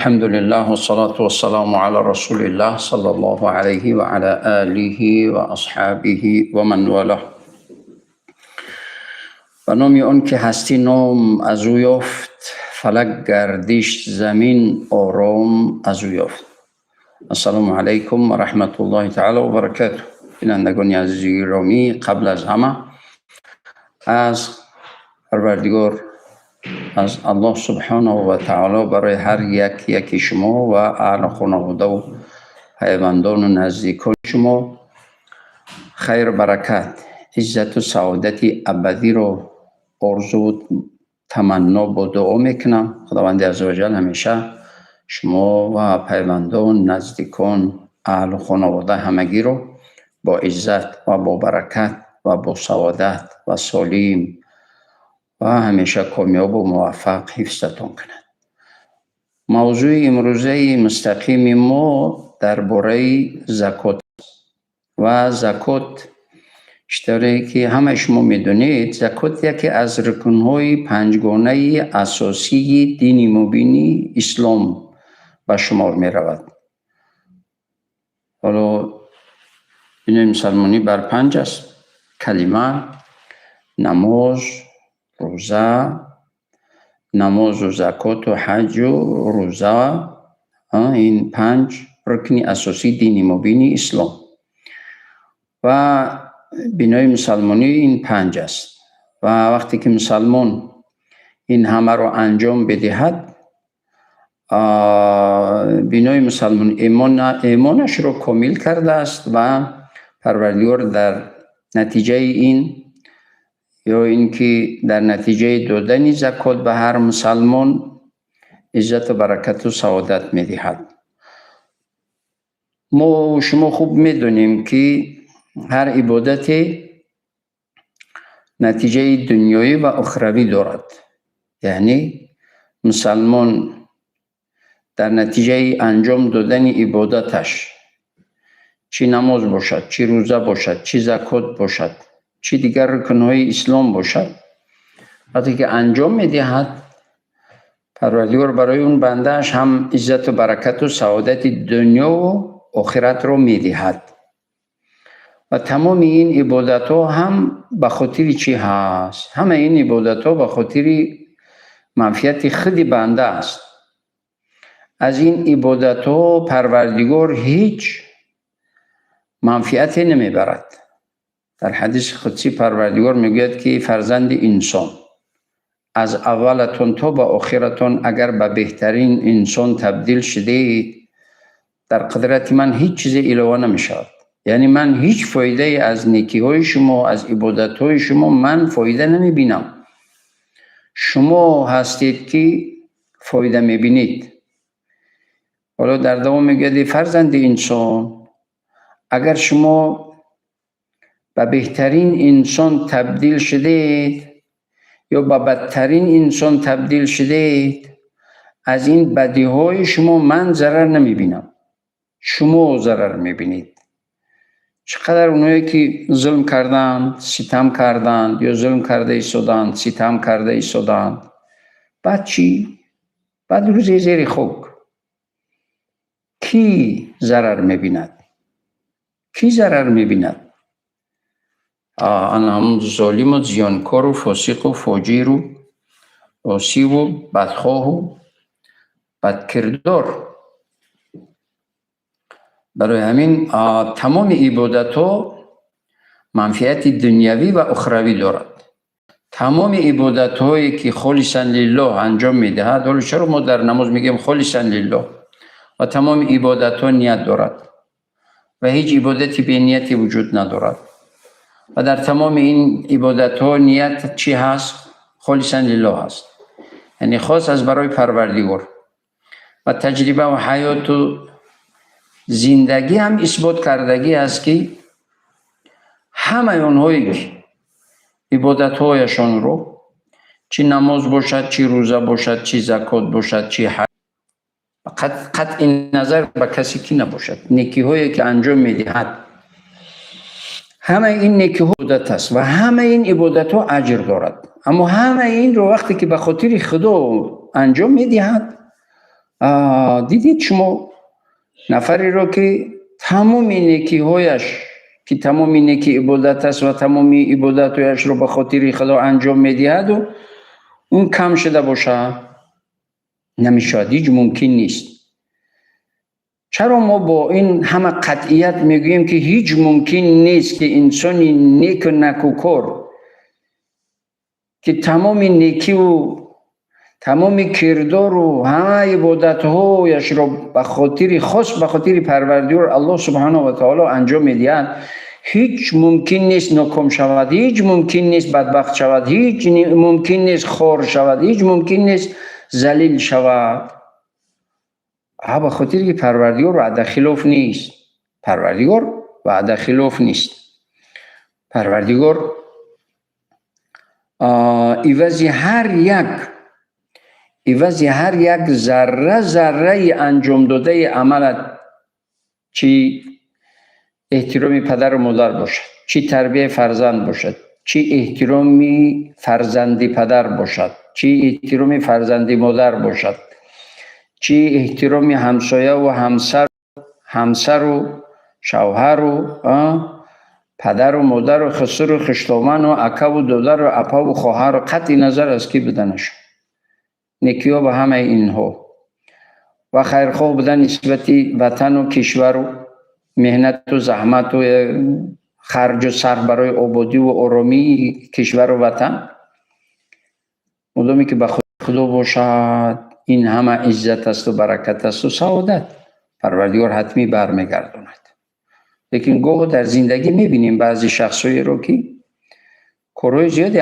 الحمد لله والصلاة والسلام على رسول الله صلى الله عليه وعلى آله وأصحابه ومن والاه. Ба номи он ки ҳастӣ ном аз ӯ ёфт, фалак гардиш, замин ором аз ӯ ёфт. Ассалому алайкум ва раҳматуллоҳи таъало ва баракатуҳ. Бинандагони азизи гиромӣ, қабл аз ҳама аз Парвардигор, аз Аллоҳ субҳонаҳу ва таъоло барои ҳар як яки шумо ва аҳлу хонаводаву пайвандону наздикони шумо хайру баракат, иззату саодати абадиро орзу, таманно бо дуо мекунам. Худованди азза ваҷал ҳамеша шумо ва пайвандон, наздикон, аҳлу хонавода ҳамагиро бо иззат ва бо баракат ва бо саодат ва солим ва ҳамеша комёбу муваффақ ҳифзатон кунад. Мавзӯи имрӯзаи мустақими мо дар бораи закот. Ва закот, чӣ ки ҳамаи шумо медонед, закот яке аз рукнҳои панҷгонаи асосии дини мубини ислом ба шумор меравад. Ҳоло дини мусалмонӣ бар панҷ аст: калима, намоз, рӯза, намозу закоту ҳаҷу рӯза. Ин панҷ рукни асосии дини мубини ислом ва бинои мусалмонӣ ин панҷ аст. Ва вақте ки мусалмон ин ҳамаро анҷом бидиҳад, бинои мусалмон имонашро комил кардааст ва Парвардигор дар натиҷаи ин ё ин ки дар натиҷаи додани закот ба ҳар мусалмон иззату баракату саодат медиҳад. Мо шумо хуб медонем, ки ҳар ибодате натиҷаи дунёӣ ва ухравӣ дорад, яъне мусалмон дар натиҷаи анҷом додани ибодаташ, чӣ намоз бошад, чӣ рӯза бошад, чӣ закот бошад, чӣ дигар рукнҳои ислом бошад, вақте ки анҷом медиҳад, Парвардигор барои он бандааш ҳам иззату баракату саодати дунёву охиратро медиҳад. Ва тамоми ин ибодатҳо ҳам ба хотири чӣ ҳаст? Ҳамаи ин ибодатҳо ба хотири манфиати худи банда аст. Аз ин ибодатҳо Парвардигор ҳеҷ манфиате намебарад. Дар ҳадиси қудсӣ Парвардигор мегӯяд, ки фарзанди инсон, аз аввалатон то ба охиратон агар ба беҳтарин инсон табдил шудед, дар қудрати ман ҳеҷ чизе илова намешавад. Яъне ман ҳеҷ фоидае аз некиҳои шумо, аз ибодатҳои шумо ман фоида намебинам. Шумо ҳастед, ки фоида мебинед. Ҳоло дар давом мегӯяд: фарзанди инсон, агар шумо ба беҳтарин инсон табдил шудед ё ба бадтарин инсон табдил шудед, аз ин бадиҳои шумо ман зарар намебинам, шумо зарар мебинед. Чӣ қадар оное ки зулм карданд, ситам карданд ё зулм карда истоданд, ситам карда истоданд, баъд чӣ? Баъд рӯзе зери хок кӣ зарар мебинад? Кӣ зарар мебинад? Ана ҳамун золиму зиёнкору фосиқу фоҷиру осиву бадхоҳу бадкирдор. Барои ҳамин тамоми ибодатҳо манфиати дунявӣ ва ухравӣ дорад. Тамоми ибодатҳое ки холисан лиллоҳ анҷом медиҳад. Ҳоло чаро мо дар намоз мегӯем холисан лиллоҳ? Ва тамоми ибодатҳо ният дорад ва ҳеҷ ибодати бенияте вуҷуд надорад. Ва дар тамоми ин ибодатҳо ният чӣ ҳаст? Холисан лиллоҳ аст, яъне хос аз барои Парвардигор. Ва таҷриба ва ҳаёту зиндагӣ ҳам исбот кардагӣ аст, ки ҳамаи онҳое ки ибодатҳояшонро, чӣ намоз бошад, чӣ рӯза бошад, чӣ закот бошад, чӣ қатъи назар ба касе ки набошад, некиҳое ки анҷом медиҳад, ҳамаи ин некиҳо ибодат аст ва ҳамаи ин ибодатҳо аҷр дорад. Аммо ҳамаи инро вақте ки ба хотири Худо анҷом медиҳад. Дидед шумо нафареро, ки тамоми некиҳояш, ки тамоми неки ибодат аст ва тамоми ибодатҳояшро ба хотири Худо анҷом медиҳаду он кам шуда бошад? Намешавад, ҳеҷ мумкин нест. Чаро мо бо ин ҳама қатъият мегӯем, ки ҳеҷ мумкин нест, ки инсони неку накӯкор, ки тамоми некиву тамоми кирдору ҳама ибодатҳояшро ба хотири хос, ба хотири Парвардигор Аллоҳ субҳанаҳу ва таоло анҷом медиҳад, ҳеҷ мумкин нест ноком шавад, ҳеҷ мумкин нест бадбахт шавад, ҳеҷ мумкин нест хор шавад, ҳеҷ мумкин нест залил шавад? Ба хотире ки Парвардигор ваъдахилоф нест. Парвардигор ваъдахилоф нест. Парвардигор ивази ҳар як зарра зарраи анҷомдодаи амалат, чӣ эҳтироми падару модар бошад, чӣ тарбияи фарзанд бошад, чӣ эҳтироми фарзанди падар бошад, чӣ эҳтироми фарзанди модар бошад, чӣ эҳтироми ҳамсояву ҳамсару шавҳару падару модару хусуру хиштоману акаву додару апаву хоҳару, қатъи назар аз кӣ буданашон, некиҳо ба ҳамаи инҳо ва хайрхоҳ будан нисбати ватану кишвару меҳнату заҳмату харҷу сарф барои ободиву оромии кишвару ватан, модоме ки ба Худо бошад, ин ҳама иззат асту баракат асту саодат, Парвардигор ҳатмӣ бармегардонад. Лекин гоҳо дар зиндагӣ мебинем баъзе шахсҳоеро, ки корҳои зиёде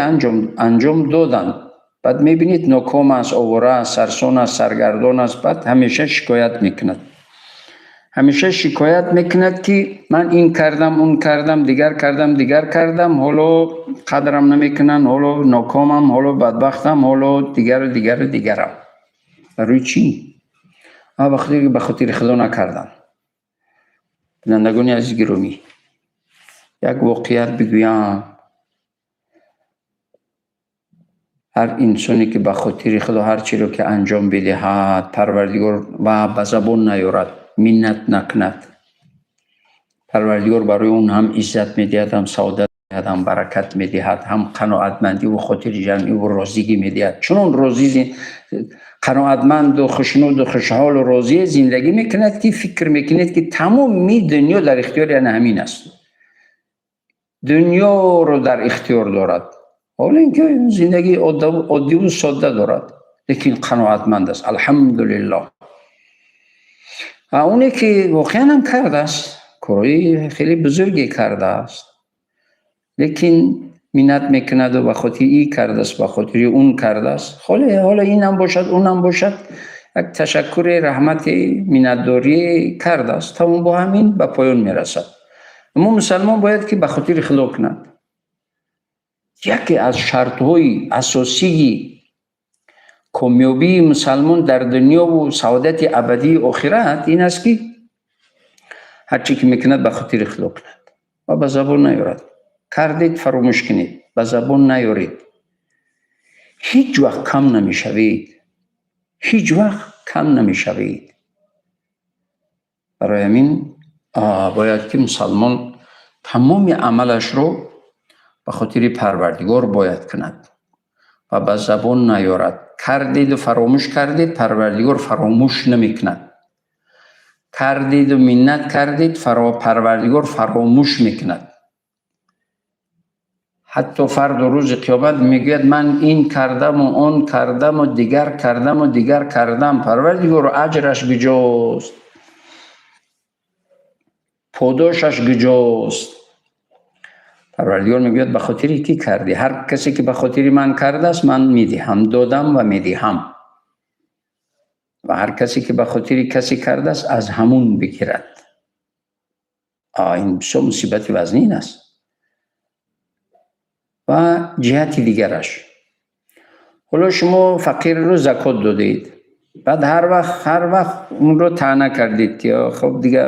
анҷом доданд, баъд мебинед, ноком аст, овора аст, сарсон аст, саргардон аст. Баъд ҳамеша шикоят мекунад, ҳамеша шикоят мекунад, ки ман ин кардам, он кардам, дигар кардам, дигар кардам, ҳоло қадрам намекунанд, ҳоло нокомам, ҳоло бадбахтам, ҳоло дигару дигару дигарам. Барои чӣ? Ба хотири Худо накардам. Бинандагони азиз гиромӣ, як воқеият бигӯям: ҳар инсоне, ки ба хотири Худо ҳар чиро ки анҷом бидиҳад, Парвардигор ва ба забон наёрад, миннат накунад, Парвардигор барои он ҳам иззат медиҳад, ҳам саодат медиҳад, ҳам баракат медиҳад, ҳам қаноатмандиву хотирҷамъиву розигӣ медиҳад. Чунон розӣ, қаноатманду хушнуду хушҳолу розие зиндагӣ мекунад, ки фикр мекунед, ки тамоми дунё дар ихтиёри ана ҳамин аст, дунёро дар ихтиёр дорад, ҳоло ин ки зиндагии оддиву содда дорад, лекин қаноатманд аст, алҳамдулиллоҳ. А оне ки воқеан ҳам кардааст, корҳои хеле бузурге кардааст, лекин миннат мекунаду ба хотири и кардааст, ба хотири он кардааст, ҳоло инам бошад, унам бошад, як ташаккуре, раҳмати, миннатдорие кардааст, тамом, бо ҳамин ба поён мерасад. Аммо мусалмон бояд ки ба хотири Худо кунад. Яке аз шартҳои асосии комёбии мусалмон дар дунёву саодати абадии охират ин аст, ки ҳар чӣ ки мекунад, ба хотири Худо кунад ва ба забон наёрад. Кардед, фаромӯш кунед, ба забон наёред, ҳеҷ вақт кам намешавед, ҳеҷ вақт кам намешавед. Барои ҳамин бояд ки мусалмон тамоми амалашро ба хотири Парвардигор бояд кунад ва ба забон наёрад. Кардеду фаромӯш кардед, Парвардигор фаромӯш намекунад. Кардеду миннат кардед, Парвардигор фаромӯш мекунад. Ҳатто фарду рӯзи қиёмат мегӯяд: ман ин кардаму он кардаму дигар кардаму дигар кардам, Парвардигор, аҷраш куҷост, подошаш куҷост? Парвардигор мегӯяд: ба хотири кӣ кардӣ? Ҳар касе ки ба хотири ман кардааст, ман медиҳам, додам ва медиҳам. Ва ҳар касе ки ба хотири касе кардааст, аз ҳамун бигирад. Ин бисёр мусибати вазнин аст. Ва ҷиҳати дигараш: ҳоло шумо фақирро закот додед, баъд ҳар вақт унро таъна кардед, ки хоб, дига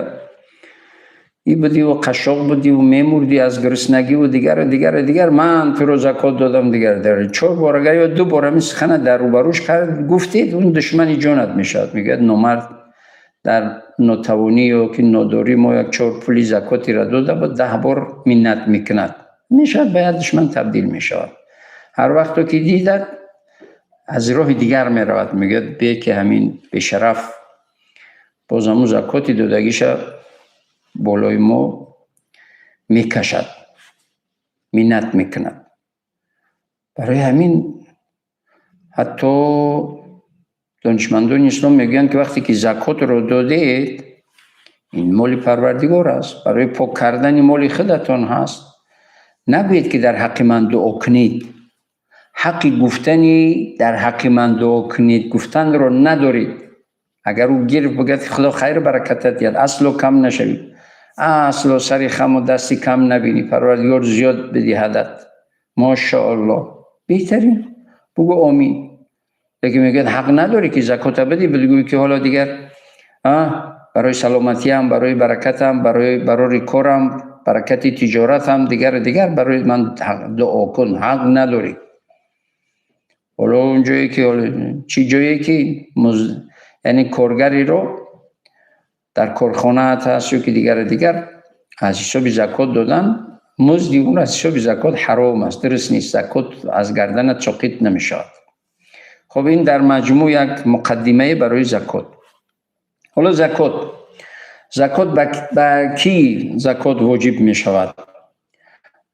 ин будӣ ва қашшоқ будӣ ва мемурдӣ аз гуруснагӣ ва дигару дигару дигар, ман туро закот додам, дигар чор бор агар ё ду бор ҳамин сухана дар рӯбарӯш кард гуфтед, он душмани ҷонат мешавад. Мегӯяд: номард, дар нотавонӣ ё ки нодорӣ мо як чор пули закотеро дода буд, 10 бор миннат мекунад. Мешавад, ба як душман табдил мешавад. Ҳар вақто ки дидад, аз роҳи дигар меравад. Мегӯяд: бе ки ҳамин бешараф боз ҳамун закоти додагиша болои мо мекашад, миннат мекунад. Барои ҳамин ҳатто донишмандони ислом мегӯянд, ки вақте ки закотро додед, ин моли Парвардигор аст, барои пок кардани моли худатон ҳаст. Нагӯед, ки дар ҳаққи ман дуо кунед. Ҳаққи гуфтани «дар ҳаққи ман дуо кунед» гуфтанро надоред. Агар ӯ гирифт, бигӯяд: Худо хайру баракатат диҳад, асло кам нашавӣ, асло сари хаму дасти кам набинӣ, Парвардигор зиёд бидиҳадат, мошааллоҳ, беҳтарин, бугӯ омин. Лекин мегӯяд: ҳақ надорӣ, ки закота бидӣ, бигӯӣ, ки ҳоло дигар барои саломатиам, барои баракатам, барои барори корам, баракати тиҷоратам, дигару дигар барои ман дуо кун. Ҳақ надорӣ. Ҳоло он ҷое ки, чӣ ҷое ки, яъне коргареро дар корхонаат ҳаст ё ки дигару дигар, аз ҳисоби закот додан музди он аз ҳисоби закот ҳаром аст, дуруст нест, закот аз гарданат соқит намешавад. Хоб, ин дар маҷмӯъ як муқаддимае барои закот. Ҳоло закот ба кӣ закот воҷиб мешавад?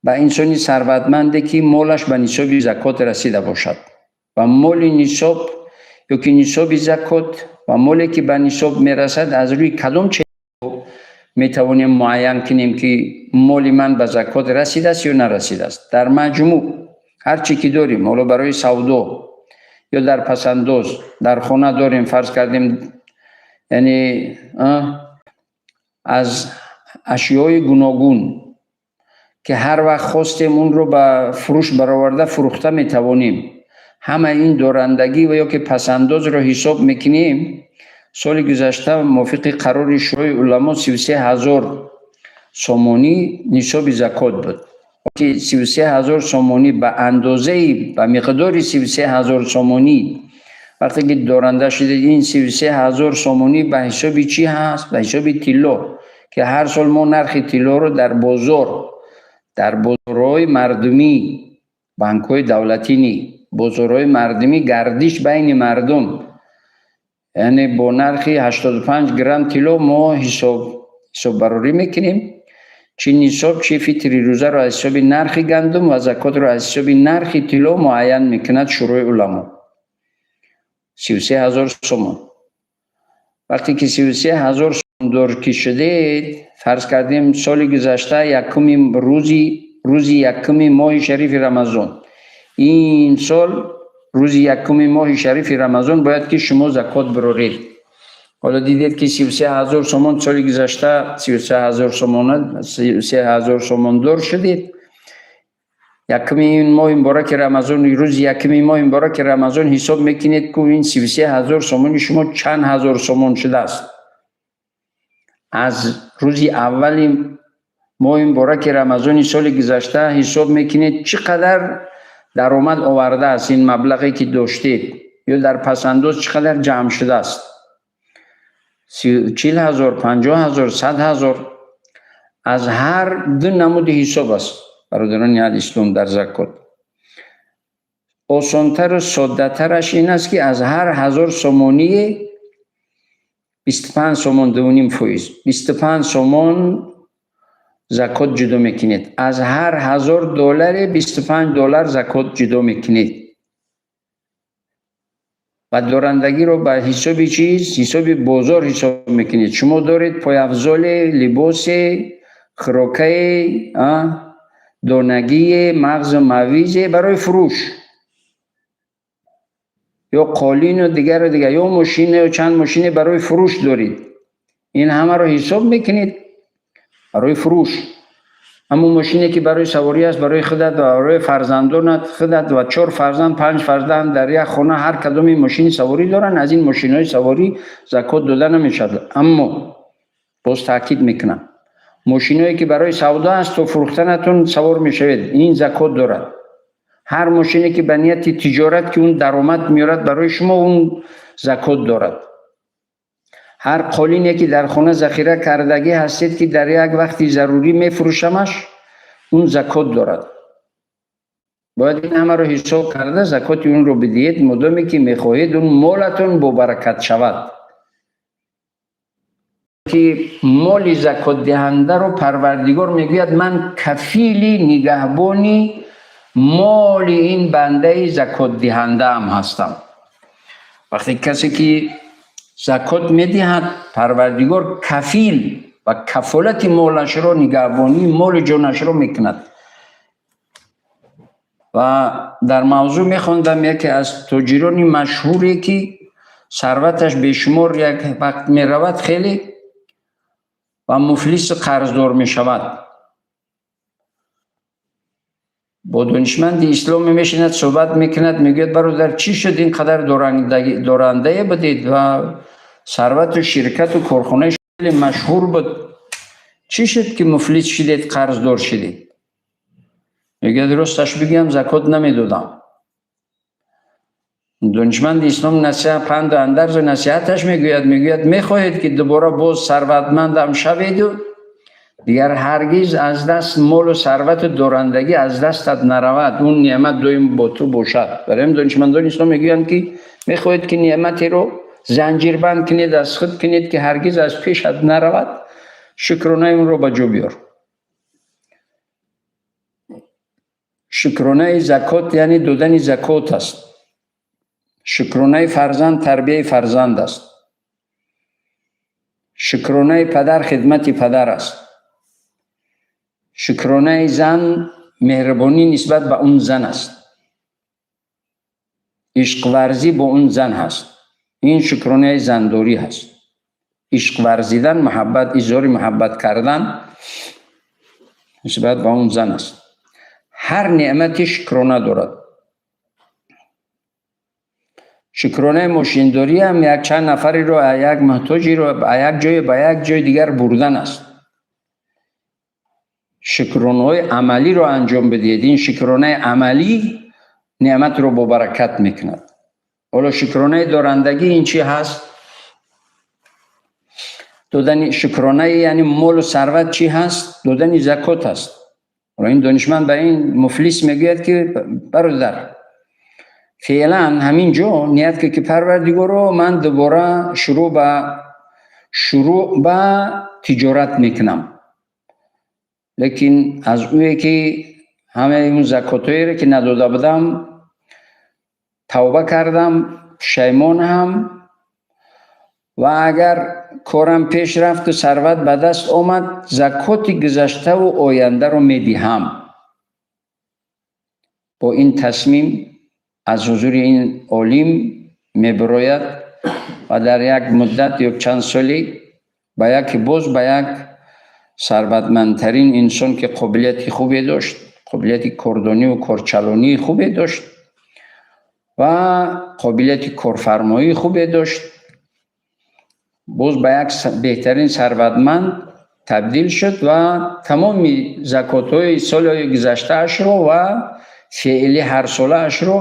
Ба инсони сарватманде, ки молаш ба нисоби закот расида бошад. Ва моли нисоб ё ки нисоби закот ва моле, ки ба нисоб мерасад, аз рӯи кадом че метавонем муайян кунем, ки моли ман ба закот расидааст ё нарасидааст? Дар маҷмӯъ ҳар чӣ ки дорем, ҳоло барои савдо ё дар пасандоз дар хона дорем, фарз кардем, яъне аз ашёи гуногун, ки ҳар вақт хостем, онро ба фурӯш бароварда фурӯхта метавонем, ҳама ин дорандагӣ ва ё ки пасандозро ҳисоб мекунем. Соли гузашта мувофиқи қарори Шӯрои уламо 33 000 сомонӣ нисоби закот буд, ки 33 000 сомонӣ, ба андозаи, ба миқдори 33 000 сомонӣ вақте ки доранда шудед, ин 33 000 сомонӣ ба ҳисоби чӣ ҳаст? Ба ҳисоби тилло, ки ҳар сол мо нархи тиллоро дар бозор, дар бозорҳои мардумӣ, банкҳои давлатӣ ни, бозорҳои мардумӣ, гардиш байни мардум, яъне бо нархи 85 грамм тилло мо ҳисоббарорӣ мекунем. Чӣ нисоб, чӣ фитри рӯзаро аз ҳисоби нархи гандум ва закотро аз ҳисоби нархи тилло муайян мекунад Шӯрои уламо. 33 000 сомон. Вақте ки 33 000 сомон дор ки шудед, фарз кардем, соли гузашта якуми рӯзи якуми моҳи шарифи Рамазон, ин сол рӯзи якуми моҳи шарифи Рамазон бояд ки шумо закот бироред. Ҳоло дидед, ки 33 000 сомон, соли гузашта 33 000 сомона, 33 000 сомон дор шудед. Якуми ин моҳи мубораки Рамазон, рӯзи якуми моҳи мубораки Рамазон ҳисоб мекунед, ку ин 33 000 сомони шумо чанд ҳазор сомон шудааст. Аз рӯзи аввали моҳи мубораки Рамазони соли гузашта ҳисоб мекунед, чӣ қадар даромад овардааст ин маблағе, ки доштед, ё дар пасандоз чӣ қадар ҷамъ шудааст: 40 000, 50 000, 100 000. Аз ҳар ду намуди ҳисоб аст, бародарони аҳли ислом, дар закот. Осонтару соддатараш ин аст, ки аз ҳар ҳазор сомоние 25 сомон, 2,5%, 25 сомон закот ҷудо мекунед. Аз ҳар ҳазор долларе 25 доллар закот ҷудо мекунед. Ва дорандагиро ба ҳисоби чиз, ҳисоби бозор ҳисоб мекунед. Шумо доред пойафзоле, либосе, хӯрокае, донагие, мағзу мавизе барои фурӯш ё қолину дигару дигар, ё мошина, ё чанд мошине барои фурӯш доред, ин ҳамаро ҳисоб мекунед барои фурӯш. Ҳамон мошине, ки барои саворӣ аст, барои худат ва барои фарзандонат, худат ва чор фарзанд, панҷ фарзанд дар як хона, ҳар кадоми мошини саворӣ доранд, аз ин мошинҳои саворӣ закот дода намешавад. Аммо боз таъкид мекунам. Мошиное ки барои савдо аст, то фурӯхтанатон савор мешавед, ин закот дорад. Ҳар мошине ки ба нияти тиҷорат, ки он даромад меорад барои шумо, он закот дорад. Ҳар қолине ки дар хона захира кардагӣ ҳастед, ки дар як вақти зарурӣ мефурӯшамаш, он закот дорад. Бояд ин ҳамаро ҳисоб карда закоти онро бидиҳед, модоме ки мехоҳед он молатон бобаракат шавад. Ки моли закотдиҳандаро Парвардигор мегӯяд: ман кафили нигаҳбони моли ин бандаи закотдиҳандаам ҳастам. Вақте касе ки закот медиҳад, Парвардигор кафил ва кафолати молашро, нигаҳбонии молу ҷонашро мекунад. Ва дар мавзӯъ мехондам, яке аз тоҷирони машҳуре ки сарваташ бешумор, як вақт меравад хеле ва муфлису қарздор мешавад. Бо донишманди исломӣ мешинад, суҳбат мекунад, мегӯяд: бародар, чӣ шуд, ин қадар дорандае будед ва сарвату ширкату корхонаи хеле машҳур буд, чӣ шуд ки муфлис шидед, қарздор шидед? Мегӯяд: росташ бигӯям, закот намедодам. Донишманди ислом насиҳат, панду андарзу насиҳаташ мегӯяд, мегӯяд: мехоҳед ки дубора боз сарватмандам шаведу дигар ҳаргиз аз даст молу сарвату дорандагӣ аз дастат наравад, он неъмат доим бо ту бошад? Барои ҳамин донишмандони ислом мегӯянд ки мехоҳед ки неъматеро занҷирбанд кунед, аз худ кунед, ки ҳаргиз аз пешат наравад, шукронаи онро ба ҷо биёр. Шукронаи закот яъне додани закот аст. Шукронаи фарзанд тарбияи фарзанд аст. Шукронаи падар хидмати падар аст. Шукронаи зан меҳрубонӣ нисбат ба он зан аст. Ишқварзӣ бо он зан ҳаст. Ин шукронаи зандорӣ ҳаст. Ишқ варзидан, муҳаббат, изҳори муҳаббат кардан нисбат ба он зан аст. Ҳар неъмате шукрона дорад. Шукронаи мошиндорӣ ҳам як чанд нафареро, як муҳтоҷеро як ҷое ба як ҷои дигар бурдан аст. Шукронаҳои амалиро анҷом бидиҳед. Ин шукронаи амалӣ неъматро бобаракат мекунад. Ҳоло шукронаи дорандагӣ ин чӣ ҳаст? Додани шукронаи яъне молу сарват чӣ ҳаст? Додани закот аст. Ҳоло ин донишманд ба ин муфлис мегӯяд ки бародар, феълан ҳамин ҷо ният кун ки Парвардигоро, ман дубора шурӯъ ба тиҷорат мекунам, лекин аз ӯе ки ҳамаи он закотҳоеро ки надода будам тавба кардам, пушаймон ҳам, ва агар корам пеш рафту сарват ба даст омад, закоти гузаштаву ояндаро медиҳам. Бо ин тасмим аз ҳузури ин олим мебирояд ва дар як муддат ё чанд солӣ ба яке боз ба як сарватмандтарин инсон ки қобилияти хубе дошт, қобилияти кордониву корчалонии хубе дошт ва қобилияти корфармоии хубе дошт, боз ба як беҳтарин сарватманд табдил шуд ва тамоми закотҳои соли гузаштаашро ва феъли ҳарсолаашро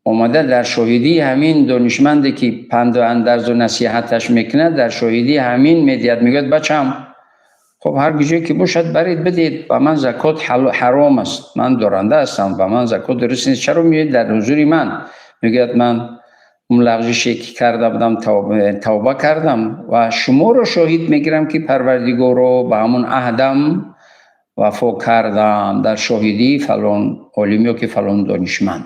омада дар шоҳидии ҳамин донишманде ки панду андарзу насиҳаташ мекунад, дар шоҳидии ҳамин медиҳад. Мегӯяд: бачам, хуб, ҳар куҷое ки бошад, баред бидиҳед, ба ман закот ҳаром аст, ман доранда ҳастам, ба ман закот дуруст нест, чаро меоед дар ҳузури ман? Мегӯяд: ман он лағжише ки карда будам тавба кардам ва шуморо шоҳид мегирам ки Парвардигоро, ба ҳамон аҳдам вафо кардам, дар шоҳидии фалон олим ё ки фалон донишманд.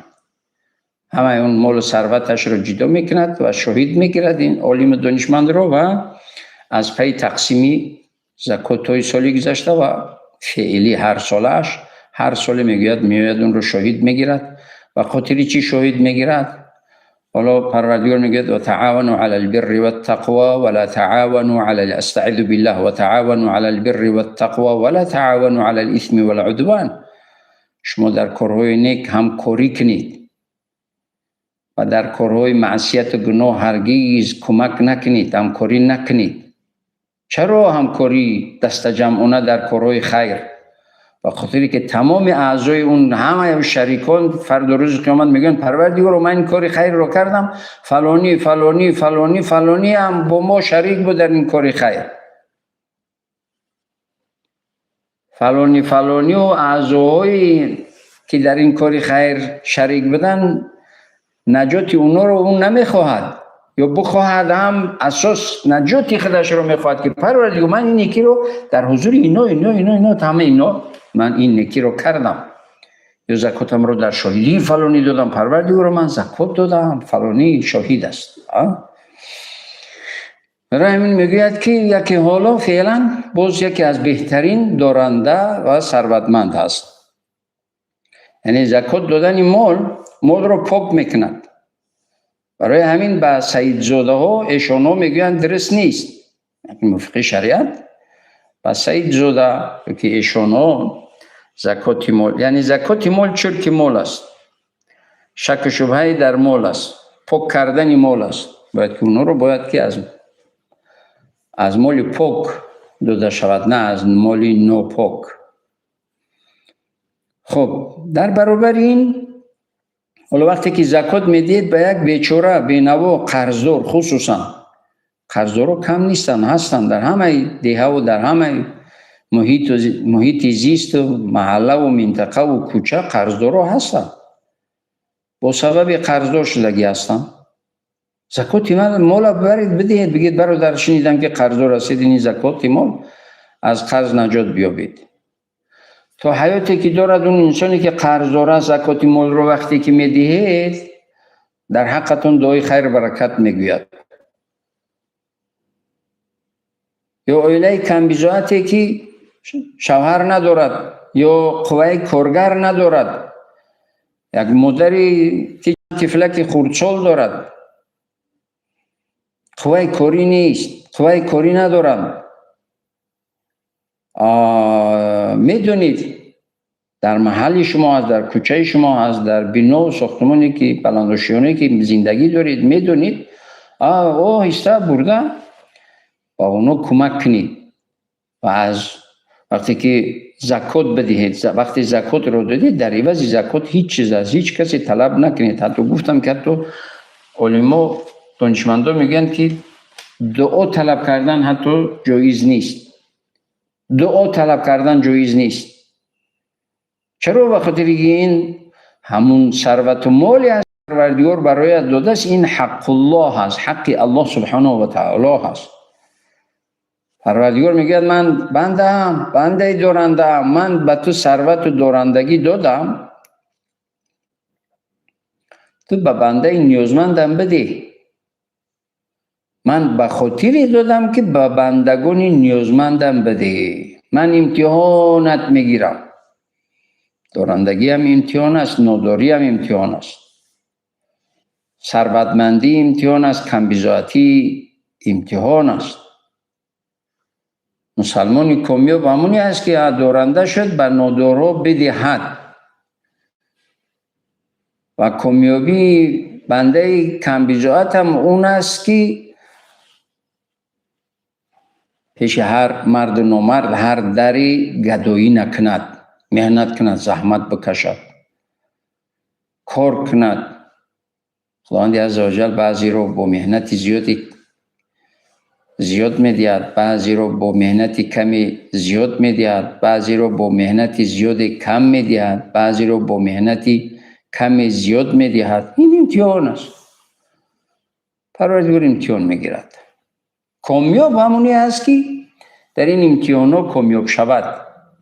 Ҳамаи он молу сарваташро ҷудо мекунад ва шоҳид мегирад ин олиму донишмандро ва аз пайи тақсими закотҳои соли гузашта ва феълӣ ҳарсолааш, ҳар соле мегӯяд, меояд, онро шоҳид мегирад. Ба хотири чӣ шоҳид мегирад? Ҳоло Парвардигор мегӯяд: ва таъавану ала албирри ваттақво ва ла таъавану ала, астаъизу биллаҳ, ва таъавану ала албирри ваттақво ва ла таъавану ала алисми валъудван. Шумо дар корҳои нек ҳамкорӣ кунед ва дар корҳои маъсияту гуноҳ ҳаргиз кӯмак накунед, ҳамкорӣ накунед. Чаро ҳамкорӣ дастаҷамъона дар корҳои хайр? Ба хотире ки тамоми аъзои он ҳама шарикон фардо рӯзи қиёмат мегӯянд: «Парвардигоро, ман ин кори хайрро кардам, фалонӣ, фалонӣ, фалонӣ, фалонӣ ҳам бо мо шарик буд дар ин кори хайр». Фалонӣ, фалонӣ ва аъзоҳое ки дар ин кори хайр шарик буданд, наҷоти онҳоро ӯ намехоҳад ё бихоҳад ҳам, асос наҷоти худашро мехоҳад, ки Парвардигор, ман ин некиро дар ҳузури ино, ино, ино, ино, ҳама ино ман ин некиро кардам ё закотамро дар шоҳидии фалонӣ додам, Парвардигоро, ман закот додам, фалонӣ шоҳид аст. Барои ҳамин мегӯяд, ки яке ҳоло феълан боз яке аз беҳтарин доранда ва сарватманд аст. Яъне закот додани мол молро пок мекунад. Барои ҳамин ба саидзодаҳо, эшонҳо мегӯянд, дуруст нест. Мувофиқи шариат ба саидзода ки эшонҳо закоти мол, яъне закоти мол чирки мол аст, шаку шубҳае дар мол аст, пок кардани мол аст. Бояд ки онҳоро бояд ки аз моли пок дода шавад, на аз моли нопок. Хуб, дар баробари ин, ҳоло вақте ки закот медиҳед ба як бечора, бенаво, қарздор, хусусан қарздорҳо кам нестанд, ҳастанд дар ҳамаи деҳаву дар ҳамаи муҳити зисту маҳаллаву минтақаву кӯча қарздорҳо ҳастанд, бо сабаби қарздор шудагӣ ҳастанд. Закоти мола баред, бидиҳед, бигед: «Бародар, шунидам, ки қарздор ҳастед, ини закоти мол, аз қарз наҷот биёбед». То ҳаёте ки дорад он инсоне ки қарздор аст, закоти молро вақте ки медиҳед, дар ҳаққатон дуои хайру баракат мегӯяд. Ё оилаи камбизоате ки шавҳар надорад ё қувваи коргар надорад, як модари ки тифлаки хурдсол дорад, қувваи корӣ нест, қувваи корӣ надорад, медонед, дар маҳалли шумо ҳаст, дар кӯчаи шумо ҳаст, дар бино сохтмоне ки баландошёне ки зиндагӣ доред, медонед, оҳиста бурда ба онҳо кӯмак кунед. Ва аз вақте ки закот бидиҳед, вақте закотро додед, дар ивази закот ҳеҷ чиз аз ҳеҷ касе талаб накунед. Ҳатто гуфтам, ки ҳатто олимо, донишмандо мегӯянд, ки дуо талаб кардан ҳатто ҷоиз нест. Дуо талаб кардан ҷоиз нест. Чаро? Ба хотири ки ин ҳамун сарвату моле аст, Парвардигор бароят додааст, ин ҳаққуллоҳ аст, ҳаққи Аллоҳ субҳанаҳу ва таоло ҳаст. Парвардигор мегӯяд: «Ман бандаам, бандаи дорандаам, ман ба ту сарвату дорандагӣ додам, ту ба бандаи ниёзмандам бидеҳ. Ман ба хотире додам, ки ба бандагони ниёзмандам бидеҳ. Ман имтиҳонат мегирам». Дорандагиам имтиҳон аст, нодориам имтиҳон аст, сарватмандӣ имтиҳон аст, камбизоатӣ имтиҳон аст. Мусалмони комёб ҳамоне аст, ки доранда шуд, ба нодорҳо бидиҳад. Ва комёбии бандаи камбизоатам он аст, ки пеши ҳар марду номард, ҳар дари гадоӣ накунад, меҳнат кунад, заҳмат бикашад, кор кунад. Худованди азза ваҷал баъзеро бо меҳнати зиёди зиёд медиҳад, баъзеро бо меҳнати ками зиёд медиҳад, баъзеро бо меҳнати зиёде кам медиҳад, баъзеро бо меҳнати каме зиёд медиҳад. Ин имтиҳон аст. Парвардигор имтиҳон мегирад. Комёб ҳамоне аст, ки дар ин имтиҳонҳо комёб шавад,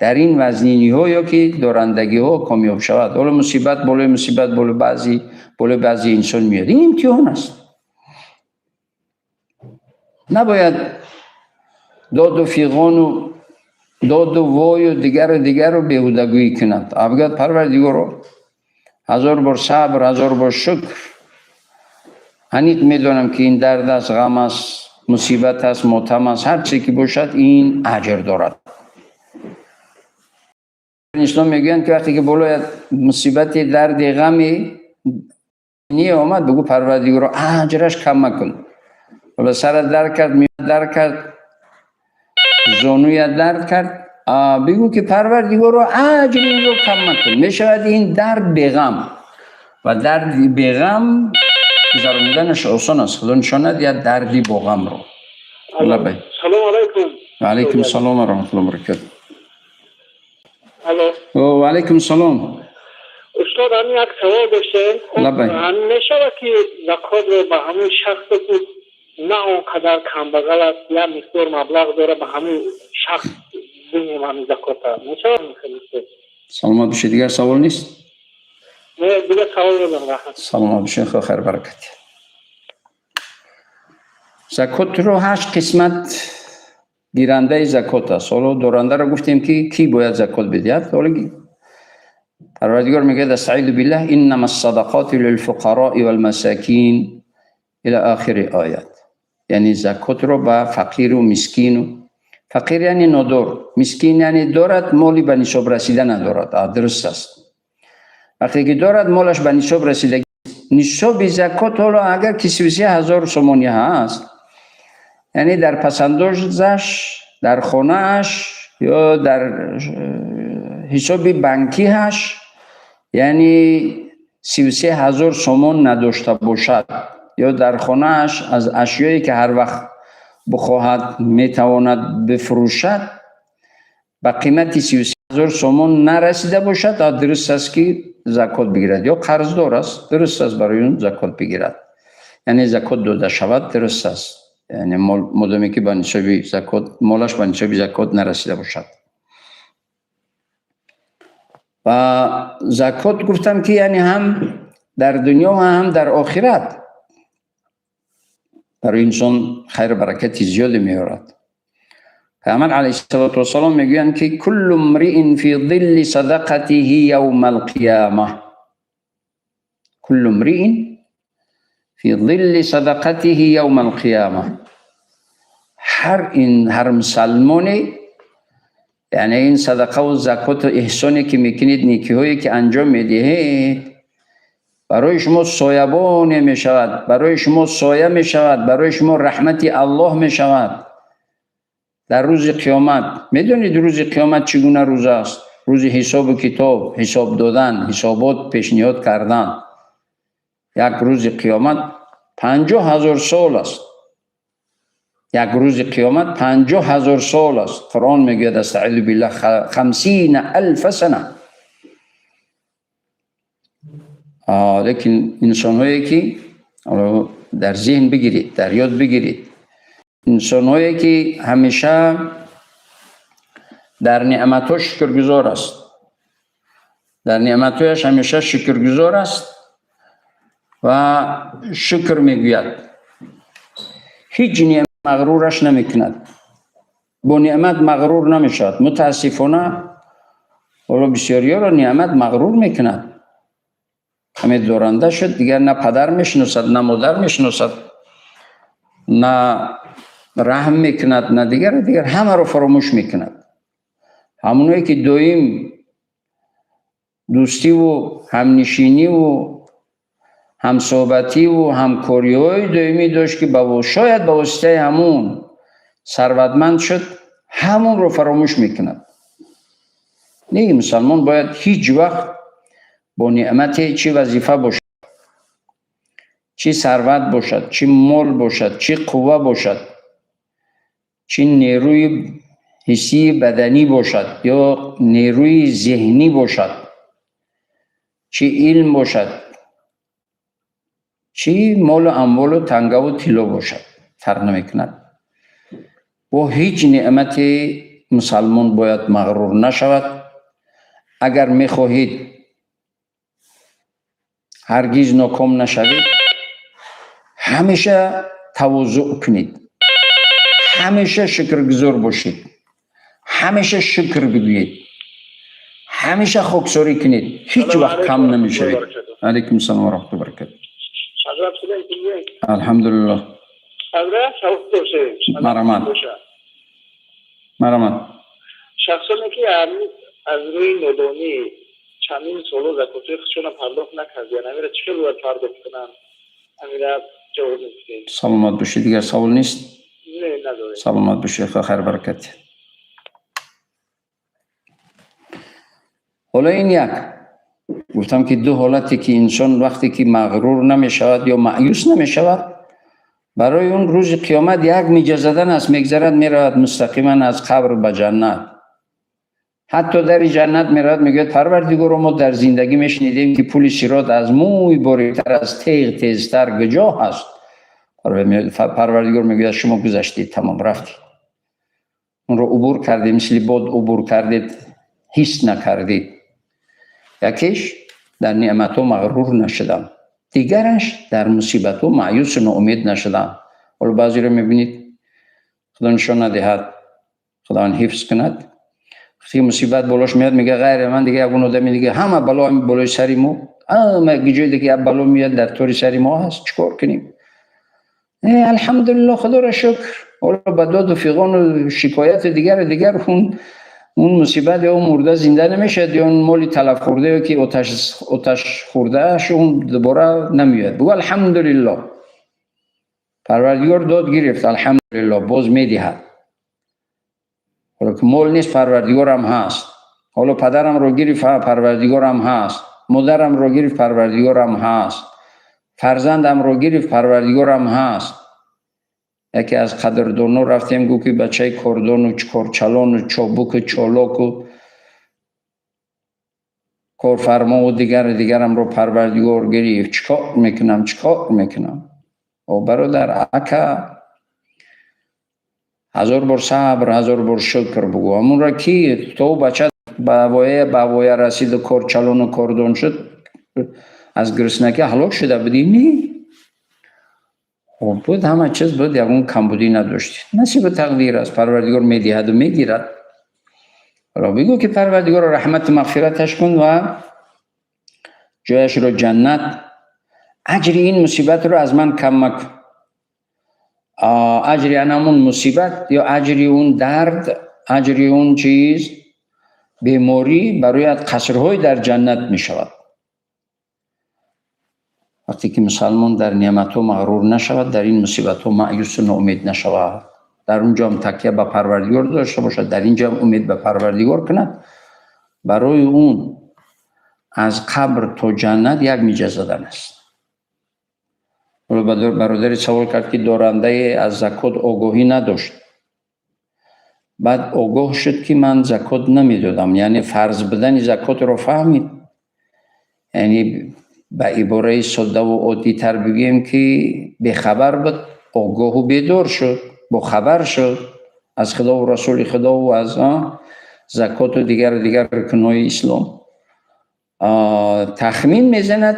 дар ин вазниниҳо ё ки дорандагиҳо комёб шавад. Ҳоло мусибат болои мусибат болои баъзи инсон меояд, ин имтиҳон аст. Набояд доду фиғону доду вою дигару дигару беҳудагӯӣ кунад. Бигӯяд: «Парвардигоро, ҳазор бор сабр, ҳазор бор шукр. Аниқ медонам, ки ин дард аст, ғам аст, мусибат аст, мотам аст, ҳар чизе ки бошад, ин аҷр дорад». Ислом мегӯянд, ки вақте ки болои мусибати, дарди, ғами омад, бигӯ: «Парвардигоро, аҷраш кам макун». Ҳоло сарат дар кард, дар кард. Зонуят дард кард, бигӯ ки Парвардигоро, аҷри инро кам макун. Мешавад ин дард беғам, ва дарди беғам гузарониданаш осон аст. Худо нишон надиҳад дарди боғамро. Лаббай. Салом алайкум. Ва алайкум салом ва раҳматуллоҳи ва баракатуҳ. Алло. Ва алайкум салом. Устод, ҳамин як савол доштем. Лаббай. Ҳамин мешавад, ки закотро ба ҳамун шахсе, ки на он қадар камбағал аст, як миқдор маблағ дора, ба ҳамун шахс диҳем ҳамин закота? Мешавад? Саломат бошед. Дигар савол нест? Не, дигар савол надорам, раҳмат. Саломат бошед, худо хайр баракат. Закотро ҳашт қисмат гирандаи закот аст. Ҳоло дорандаро гуфтем, ки кӣ бояд закот бидиҳад. Ҳоло Парвардигор мегӯяд: أستعيذ بالله، إنما الصدقات للفقراء والمساكين إلى آخر آيات. Яъне закотро ба фақиру мискину, фақир яъне нодор, мискин яъне дорад, моли ба нисоб расида надорад. Дуруст аст, вақте ки дорад, молаш ба нисоб расида. Нисоби закот ҳоло агар ки 33 000 сомонӣ ҳаст, яъне дар пасандозаш, дар хонааш ё дар ҳисоби банкиаш, яъне 33 000 сомон надошта бошад ё дар хонааш аз ашёе, ки ҳар вақт бихоҳад, метавонад бифурӯшад, ба қимати 33 000 сомон нарасида бошад, дуруст аст, ки закот бигирад. Ё қарздор аст, дуруст аст барои он закот бигирад, яъне закот дода шавад, дуруст аст. Яъне модоме ки ба нисоби закот, молаш ба нисоби закот нарасида бошад. Ва закот гуфтам, ки яъне ҳам дар дунё ва ҳам дар охират барои инсон хайру баракати зиёде меорад. Пайғамбар عليه الصلاة والسلام мегӯянд, ки كل امرئ في ظل صدقته يوم القيامة، كل امرئ في ظل صدقته يوم القيامة. Ҳар ин ҳар мусалмоне, яъне ин садақаву закоту эҳсоне, ки мекунед, некиҳое, ки анҷом медиҳед, барои шумо соябоне мешавад, барои шумо соя мешавад, барои шумо раҳмати Аллоҳ мешавад дар рӯзи қиёмат. Медонед, рӯзи қиёмат чӣ гуна рӯз аст? Рӯзи ҳисобу китоб, ҳисоб додан, ҳисобот пешниҳод кардан. Як рӯзи қиёмат 50 000 сол аст. Як рӯзи қиёмат 50 000 сол аст. Қуръон мегӯяд: أستعيذ بالله، 50 ألف سنة. Лекин инсонҳое, ки дар зеҳн бигиред, дар ёд бигиред, инсонҳое, ки ҳамеша дар неъматҳо шукргузор аст, дар неъматҳояш ҳамеша шукргузор аст ва шукр мегӯяд, ҳеҷ неъмат мағрураш намекунад, бо неъмат мағрур намешавад. Мутаассифона, ҳоло бисёриёро неъмат мағрур мекунад. Ҳаме доранда шуд, дигар на падар мешиносад, на модар мешиносад, на раҳм мекунад, на дигар, дигар ҳамаро фаромӯш мекунад. Ҳамоное, ки доим дӯстиву ҳамнишиниву ҳамсӯҳбативу ҳамкориҳои доимӣ дошт, ки шояд ба воситаи ҳамун сарватманд шуд, ҳамонро фаромӯш мекунад. Не, мусалмон бояд ҳеҷ вақт бо неъмате, чӣ вазифа бошад, чӣ сарват бошад, чӣ мол бошад, чӣ қувва бошад, чӣ нерӯи ҳиссии баданӣ бошад ё нерӯи зеҳнӣ бошад, чӣ илм бошад, чӣ молу амволу тангаву тилло бошад, фарқ намекунад, бо ҳеҷ неъмате мусалмон бояд мағрур нашавад. Агар мехоҳед ҳаргиз ноком нашавед, ҳамеша тавозӯъ кунед, ҳамеша шукргузор бошед, ҳамеша шукр бигӯед, ҳамеша хоксорӣ кунед, ҳеҷ вақт кам намешавед. Алайкум салом ва раҳматуллоҳи баракату. Алҳамдулиллоҳ. Марҳамат, марҳамат. Шахсоне, ки аз рӯи нодонӣ чандин соло закотҳои худшонро пардохт накардиянд, амира чӣ хел бояд пардохт кунанд? Амира ҷавоб мегуфтед. Саломат бошед. Дигар савол нест? Не, надорем. Саломат бошед, хайр баракат. Ҳоло ин як гуфтам, ки ду ҳолате, ки инсон вақте ки мағрур намешавад ё маъюс намешавад, барои он рӯзи қиёмат як миҷа задан аст, мегзарад, меравад мустақиман аз қабр ба ҷаннат. Ҳатто дари ҷаннат меравад, мегӯяд: «Парвардигоро, мо дар зиндагӣ мешунидем, ки пули сирот аз мӯй бориктар, аз теғ тезтар куҷо ҳаст?» Парвардигор мегӯяд: «Шумо гузаштед, тамом, рафтед, онро убур кардед, мисли бод убур кардед, ҳис накардед». Якеш дар неъматҳо мағрур нашудам, дигараш дар мусибатҳо маъюсу ноумед нашудам. Ҳоло баъзеро мебинед, Худо нишон надиҳад, Худованд ҳифз кунад, вақте мусибат болош меяд, мега: «Ғайр ман дига ягон одами дига, ҳама бало болои сари мо, ҳама ҷои дига як бало меяд, дар тори сари мо ҳаст, чӣ кор кунем? Алҳамдулилло, Худоро шукр». Ҳоло ба доду фиғону шикояту дигару дигар он мусибат ё мурда зинда намешавад, ё он моли талаф хӯрда, ё ки оташ хӯрдааш, он дубора намеояд. Бугӯ: «Алҳамдулилло, Парвардигор дод, гирифт, алҳамдулилло, боз медиҳад». Ҳоло ки мол нест, Парвардигорам ҳаст. Ҳоло падарамро гирифт, Парвардигорам ҳаст. Модарамро гирифт, Парвардигорам ҳаст. Фарзандамро гирифт, Парвардигорам ҳаст. Яке аз қадрдоно рафтем, гуфт, ки бачаи кордону корчалону чобуку чолоку корфармову дигару дигарамро Парвардигор гирифт, чӣ кор мекунам, чӣ кор мекунам? О бародар, ака, ҳазор бор сабр, ҳазор бор шукр бугӯ. Ҳамонро ки то бача ба воя расиду корчалону кордон шуд, аз гуруснагӣ ҳалок шуда будӣ? Не, хуб буд, ҳама чиз буд, ягон камбудӣ надоштӣ. Насибу тақдир аст, Парвардигор медиҳаду мегирад. Ҳоло бигӯ, ки Парвардигоро раҳмату мағфираташ кун ва ҷояшро ҷаннат, аҷри ин мусибатро аз ман кам макун. Аҷри анамун мусибат ё аҷри он дард, аҷри он чиз, беморӣ барояд қасрҳои дар ҷаннат мешавад. Вақте ки мусалмон дар неъматҳо мағрур нашавад, дар ин мусибатҳо маъюсу ноумед нашавад, дар он ҷоам такя ба Парвардигор дошта бошад, дар ин ҷоам умед ба Парвардигор кунад, барои он аз қабр то ҷаннат як миҷа задан аст. Ҳоло бародаре савол кард, ки дорандае аз закот огоҳӣ надошт, баъд огоҳ шуд, ки ман закот намедодам, яъне фарз будани закотро фаҳмид. Яъне ба ибораи соддаву оддитар бигӯем, ки бехабар буд, огоҳу бедор шуд, бохабар шуд аз Худову Расули Худову аз закоту дигару дигар рукнҳои ислом. Тахмин мезанад,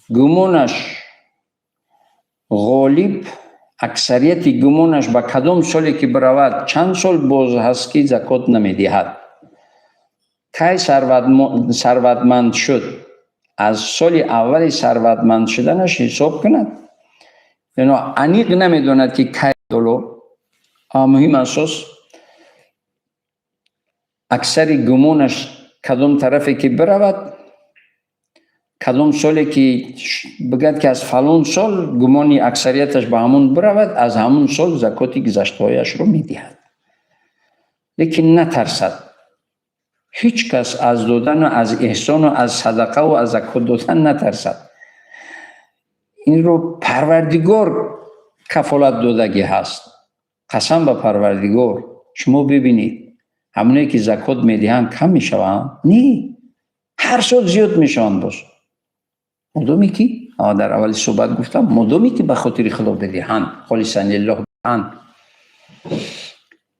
гумонаш ғолиб, аксарияти гумонаш ба кадом соле ки биравад, чанд сол боз ҳаст, ки закот намедиҳад. Кай сарватманд шуд, аз соли аввали сарватманд шуданаш ҳисоб кунад. Ино аниқ намедонад, ки кай доло. Муҳим асос, аксари гумонаш кадом тарафе ки биравад, кадом соле ки бигӯяд, ки аз фалон сол гумони аксарияташ ба ҳамон биравад, аз ҳамон сол закоти гузаштаҳояшро медиҳад. Лекин натарсад ҳеҷ кас аз додану аз эҳсону аз садақаву аз закот додан натарсад. Инро Парвардигор кафолат додагӣ ҳаст. Қасам ба Парвардигор, шумо бибинед, ҳамоне ки закот медиҳанд, кам мешаванд? Не, ҳар сол зиёд мешаванд боз, модоме ки дар аввали суҳбат гуфтам, модоме ки ба хотири Худо бидиҳанд, холисан лиллоҳ бидиҳанд,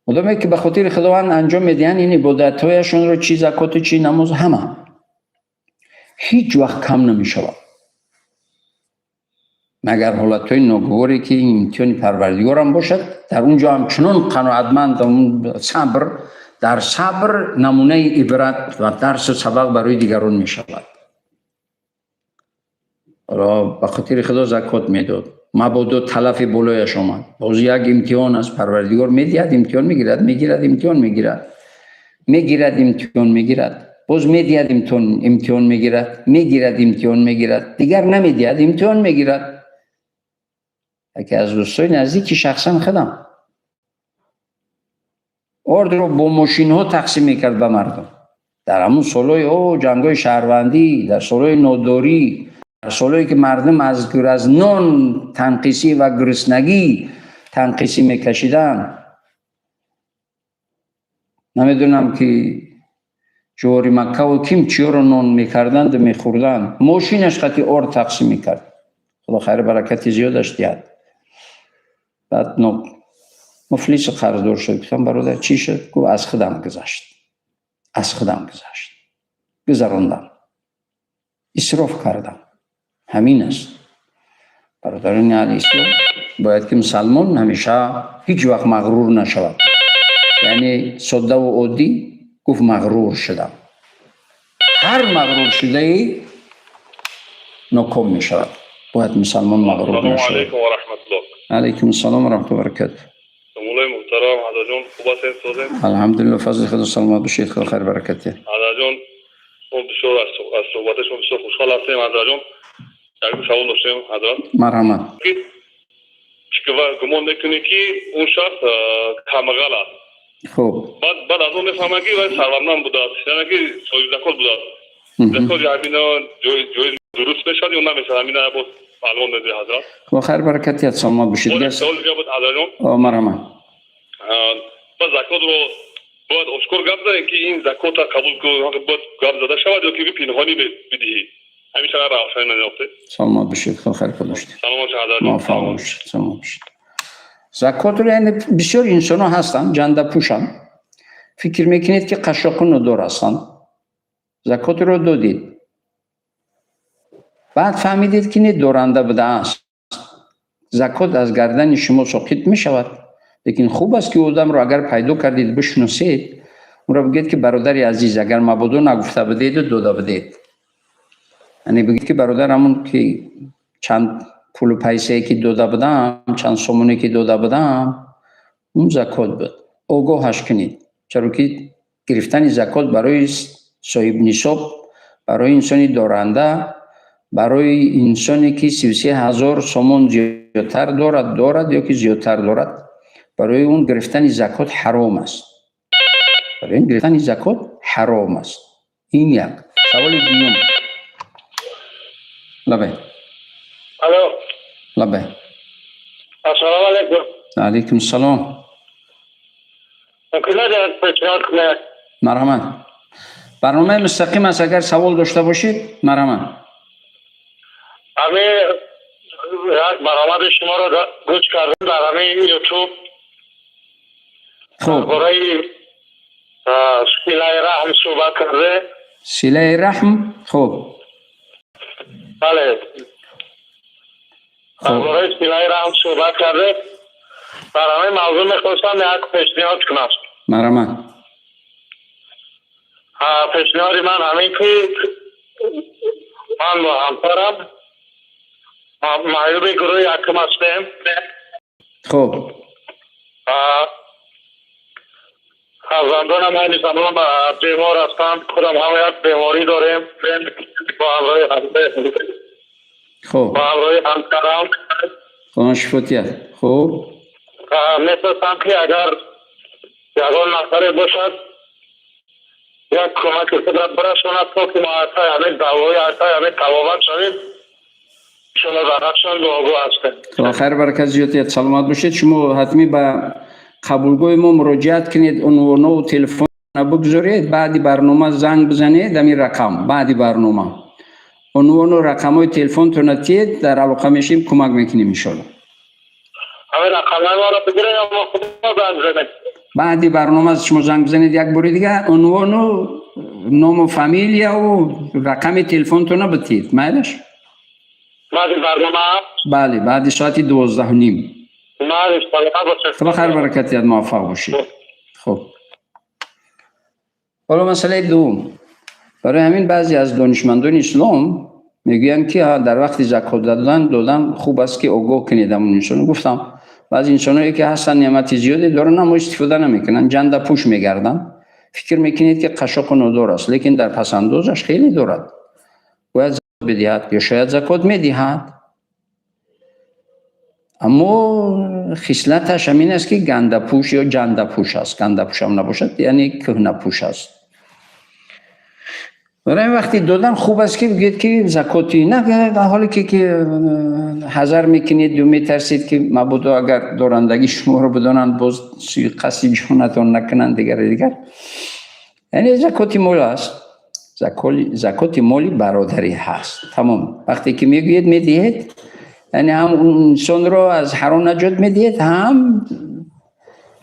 модоме ки ба хотири Худованд анҷом медиҳанд ин ибодатҳояшонро, чи закоту, чи намоз, ҳама ҳеҷ вақт кам намешавад, магар ҳолатҳои ногуворе, ки имтиҳони Парвардигорам бошад. Дар он ҷо ҳамчунон қаноатманд, сабр, дар сабр намунаи ибрат ва дарсу сабақ барои дигарон мешавад. Ҳоло ба хотири Худо закот медод, мабодо талафи болояш омад, боз як имтиҳон аст. Парвардигор медиҳад, имтиҳон мегирад, мегирад, имтиҳон мегирад, мегирад, имтиҳон мегирад, боз медиҳад, имтиҳон мегирад, мегирад, имтиҳон мегирад, дигар намедиҳад, имтиҳон мегирад. Яке аз дӯстои наздики шахсан худам ордро бо мошинҳо тақсим мекард ба мардум. Дар ҳамун солҳои ҷангҳои шаҳрвандӣ, дар солҳои нодорӣ, дар солҳое ки мардум аз нон танқисӣ ва гуруснагӣ танқисӣ мекашиданд, намедонам ки ҷуворимакка ва ким чиёро нон мекарданду мехӯрданд, мошинаш қати орд тақсим мекард. Худо хайру баракати зиёдаш диҳад. Баъд муфлису қарздор шуд. Гуфтам: «Бародар, чӣ шуд?» Гуфт: «Аз худам гузашт, аз худам гузашт, гузарондам, исроф кардам». Ҳамин аст, бародарони аҳли ислом. Бояд ки мусалмон ҳамеша ҳеҷ вақт мағрур нашавад. Яъне соддаву оддӣ гуфт: «Мағрур шудам». Ҳар мағрур шудае ноком мешавад. Бояд мусалмон мағрур нашавад. Алайкум ассалом ва раҳматуллоҳи ва баракатуҳ. Муллои муҳтарам, ҳазратҷон, хуб ҳастед, созем? Алҳамдулилло, фазли Худо, саломат бошед, Худо хайр баракат диҳад. Ҳазратҷон, мо бисёр аз суҳбати шумо бисёр хушҳол ҳастем. Ҳазратҷон, як савол доштем, ҳазрат. Марҳамат. Гумон мекунӣ, ки он шахс камбағал аст. Хуб. Баъд аз он мефаҳмад, ки вай сарватманд будааст, яъне ки соҳиби закот будааст. Закоти ҳамина ҷоиз дуруст мешавад ё намешавад? Ҳамина боз маълумот медиҳед, ҳазрат. Худо хайр баракат диҳад, саломат бошед. Савол дига буд, ҳазратҷон. Марҳамат. Ба закотро бояд ошкор гап занем, ки ин закота қабул кун, бояд гап зада шавад ё ки пинҳонӣ бидиҳӣ? Ҳамин чақадр равшанӣ наёфте. Саломат бошед, Худо хайр подошт. Саломат бошед, ҳазратҷон. Муваффақ бошед, саломат бошед. Закотро, яъне бисёр инсонҳо ҳастанд, ҷандапӯшанд, фикр мекунед, ки қашшоқу нодор ҳастанд. Закотро додед, баъд фаҳмидед, ки не, доранда будааст. Закот аз гардани шумо соқит мешавад. Лекин хуб аст, ки одамро агар пайдо кардед, бишносед, ӯро бигӯед, ки бародари азиз, агар мабодо нагуфта будеду дода будед, яъне бигӯед, ки бародар, ҳамон ки чанд пулу пайсае ки дода будам, чанд сомоне ки дода будам, он закот буд. Огоҳаш кунед, чаро ки гирифтани закот барои соҳибнисоб, барои инсони доранда, барои инсоне ки 33 000 сомон зиёдтар дорад ё ки зиёдтар дорад, барои он гирифтани закот ҳаром аст. Барои он гирифтани закот ҳаром аст. Ин як. Саволи дуюм, лабай. Алло. Лабай. Ассалому алайкум. Алайкум салом. Мумкин? Марҳамат, барномаи мустақим аст. Агар савол дошта бошед, марҳамат. Ҳамин як баромади шуморо гӯш кардам дар ҳамин Ютуб. Хуб. Бораи силаи раҳм суҳбат карде. Силаи раҳм, хуб. Бале, дар бораи силаи раҳм суҳбат карде. Дар ҳамин мавзӯъ мехостам як пешниҳод кунам. Марҳамат. Пешниҳоди ман ҳамин, ки ман бо ҳамсарам маъюби гурӯҳи якум ҳастем. Хуб. Фарзандонам айни замон бемор ҳастанд, худам ҳам як беморӣ дорем бо ҳамроҳи Хуб. бо ҳамроҳи ҳамсарам. Худо шифо диҳад, хуб. Мехостам, ки агар ягон нафаре бошад, як кӯмаки худро бирасонад, то ки мо ҳатто ҳамин давои, ҳатто ҳамин табобат шавем. Иншоалло, дар ҳақшон дуогӯ ҳастем. Худо хайр баракат зиёд диҳад, саломат бошед. Шумо ҳатмӣ ба қабулгоҳи мо муроҷиат кунед, унвонову телефона бигзоред, баъди барнома занг бизанед. Ҳамин рақам, баъди барнома унвону рақамҳои телефонтона тиед, дар алоқа мешем, кӯмак мекунем, иншоалло. Ҳамин рақамҳои моро бигиред ё мо худмо занг занем? Баъди барнома шумо занг бизанед як бори дига, унвону ному фамилияву рақами телефонтона битиед, майлаш? Баъди барнома? Бале, баъди соати 12:30. Майли, саломат бошед. Худо хайр баракат диҳад, муваффақ бошед. Хуб, ҳоло масъалаи дуввум. Барои ҳамин баъзе аз донишмандони ислом мегӯянд, ки дар вақти закот додан хуб аст, ки огоҳ кунед ҳамон инсоно. Гуфтам, баъзе инсоное ки ҳастанд, неъмати зиёде доранд, аммо истифода намекунанд, ҷандапӯш мегарданд. Фикр мекунед, ки қашшоқу нодор аст, лекин дар пасандозаш хеле дорад, бояд закот бидиҳад ё шояд закот медиҳад, аммо хислаташ ҳамин аст, ки гандапӯш ё ҷандапӯш аст. Гандапӯшам набошад, яъне кӯҳнапӯш аст. Барои вақти додан хуб аст, ки бигӯед, ки закоти на, дар ҳоле ки ҳазар мекунед ё метарсед, ки мабодо агар дорандагии шуморо бидонанд, боз сӯи қасди ҷонатон накунанд, дигару дигар. Яъне закоти мол аст, закоти моли бародарӣ ҳаст, тамом. Вақте ки мегӯед, медиҳед, яъне ҳам инсонро аз ҳаром наҷот медиҳед, ҳам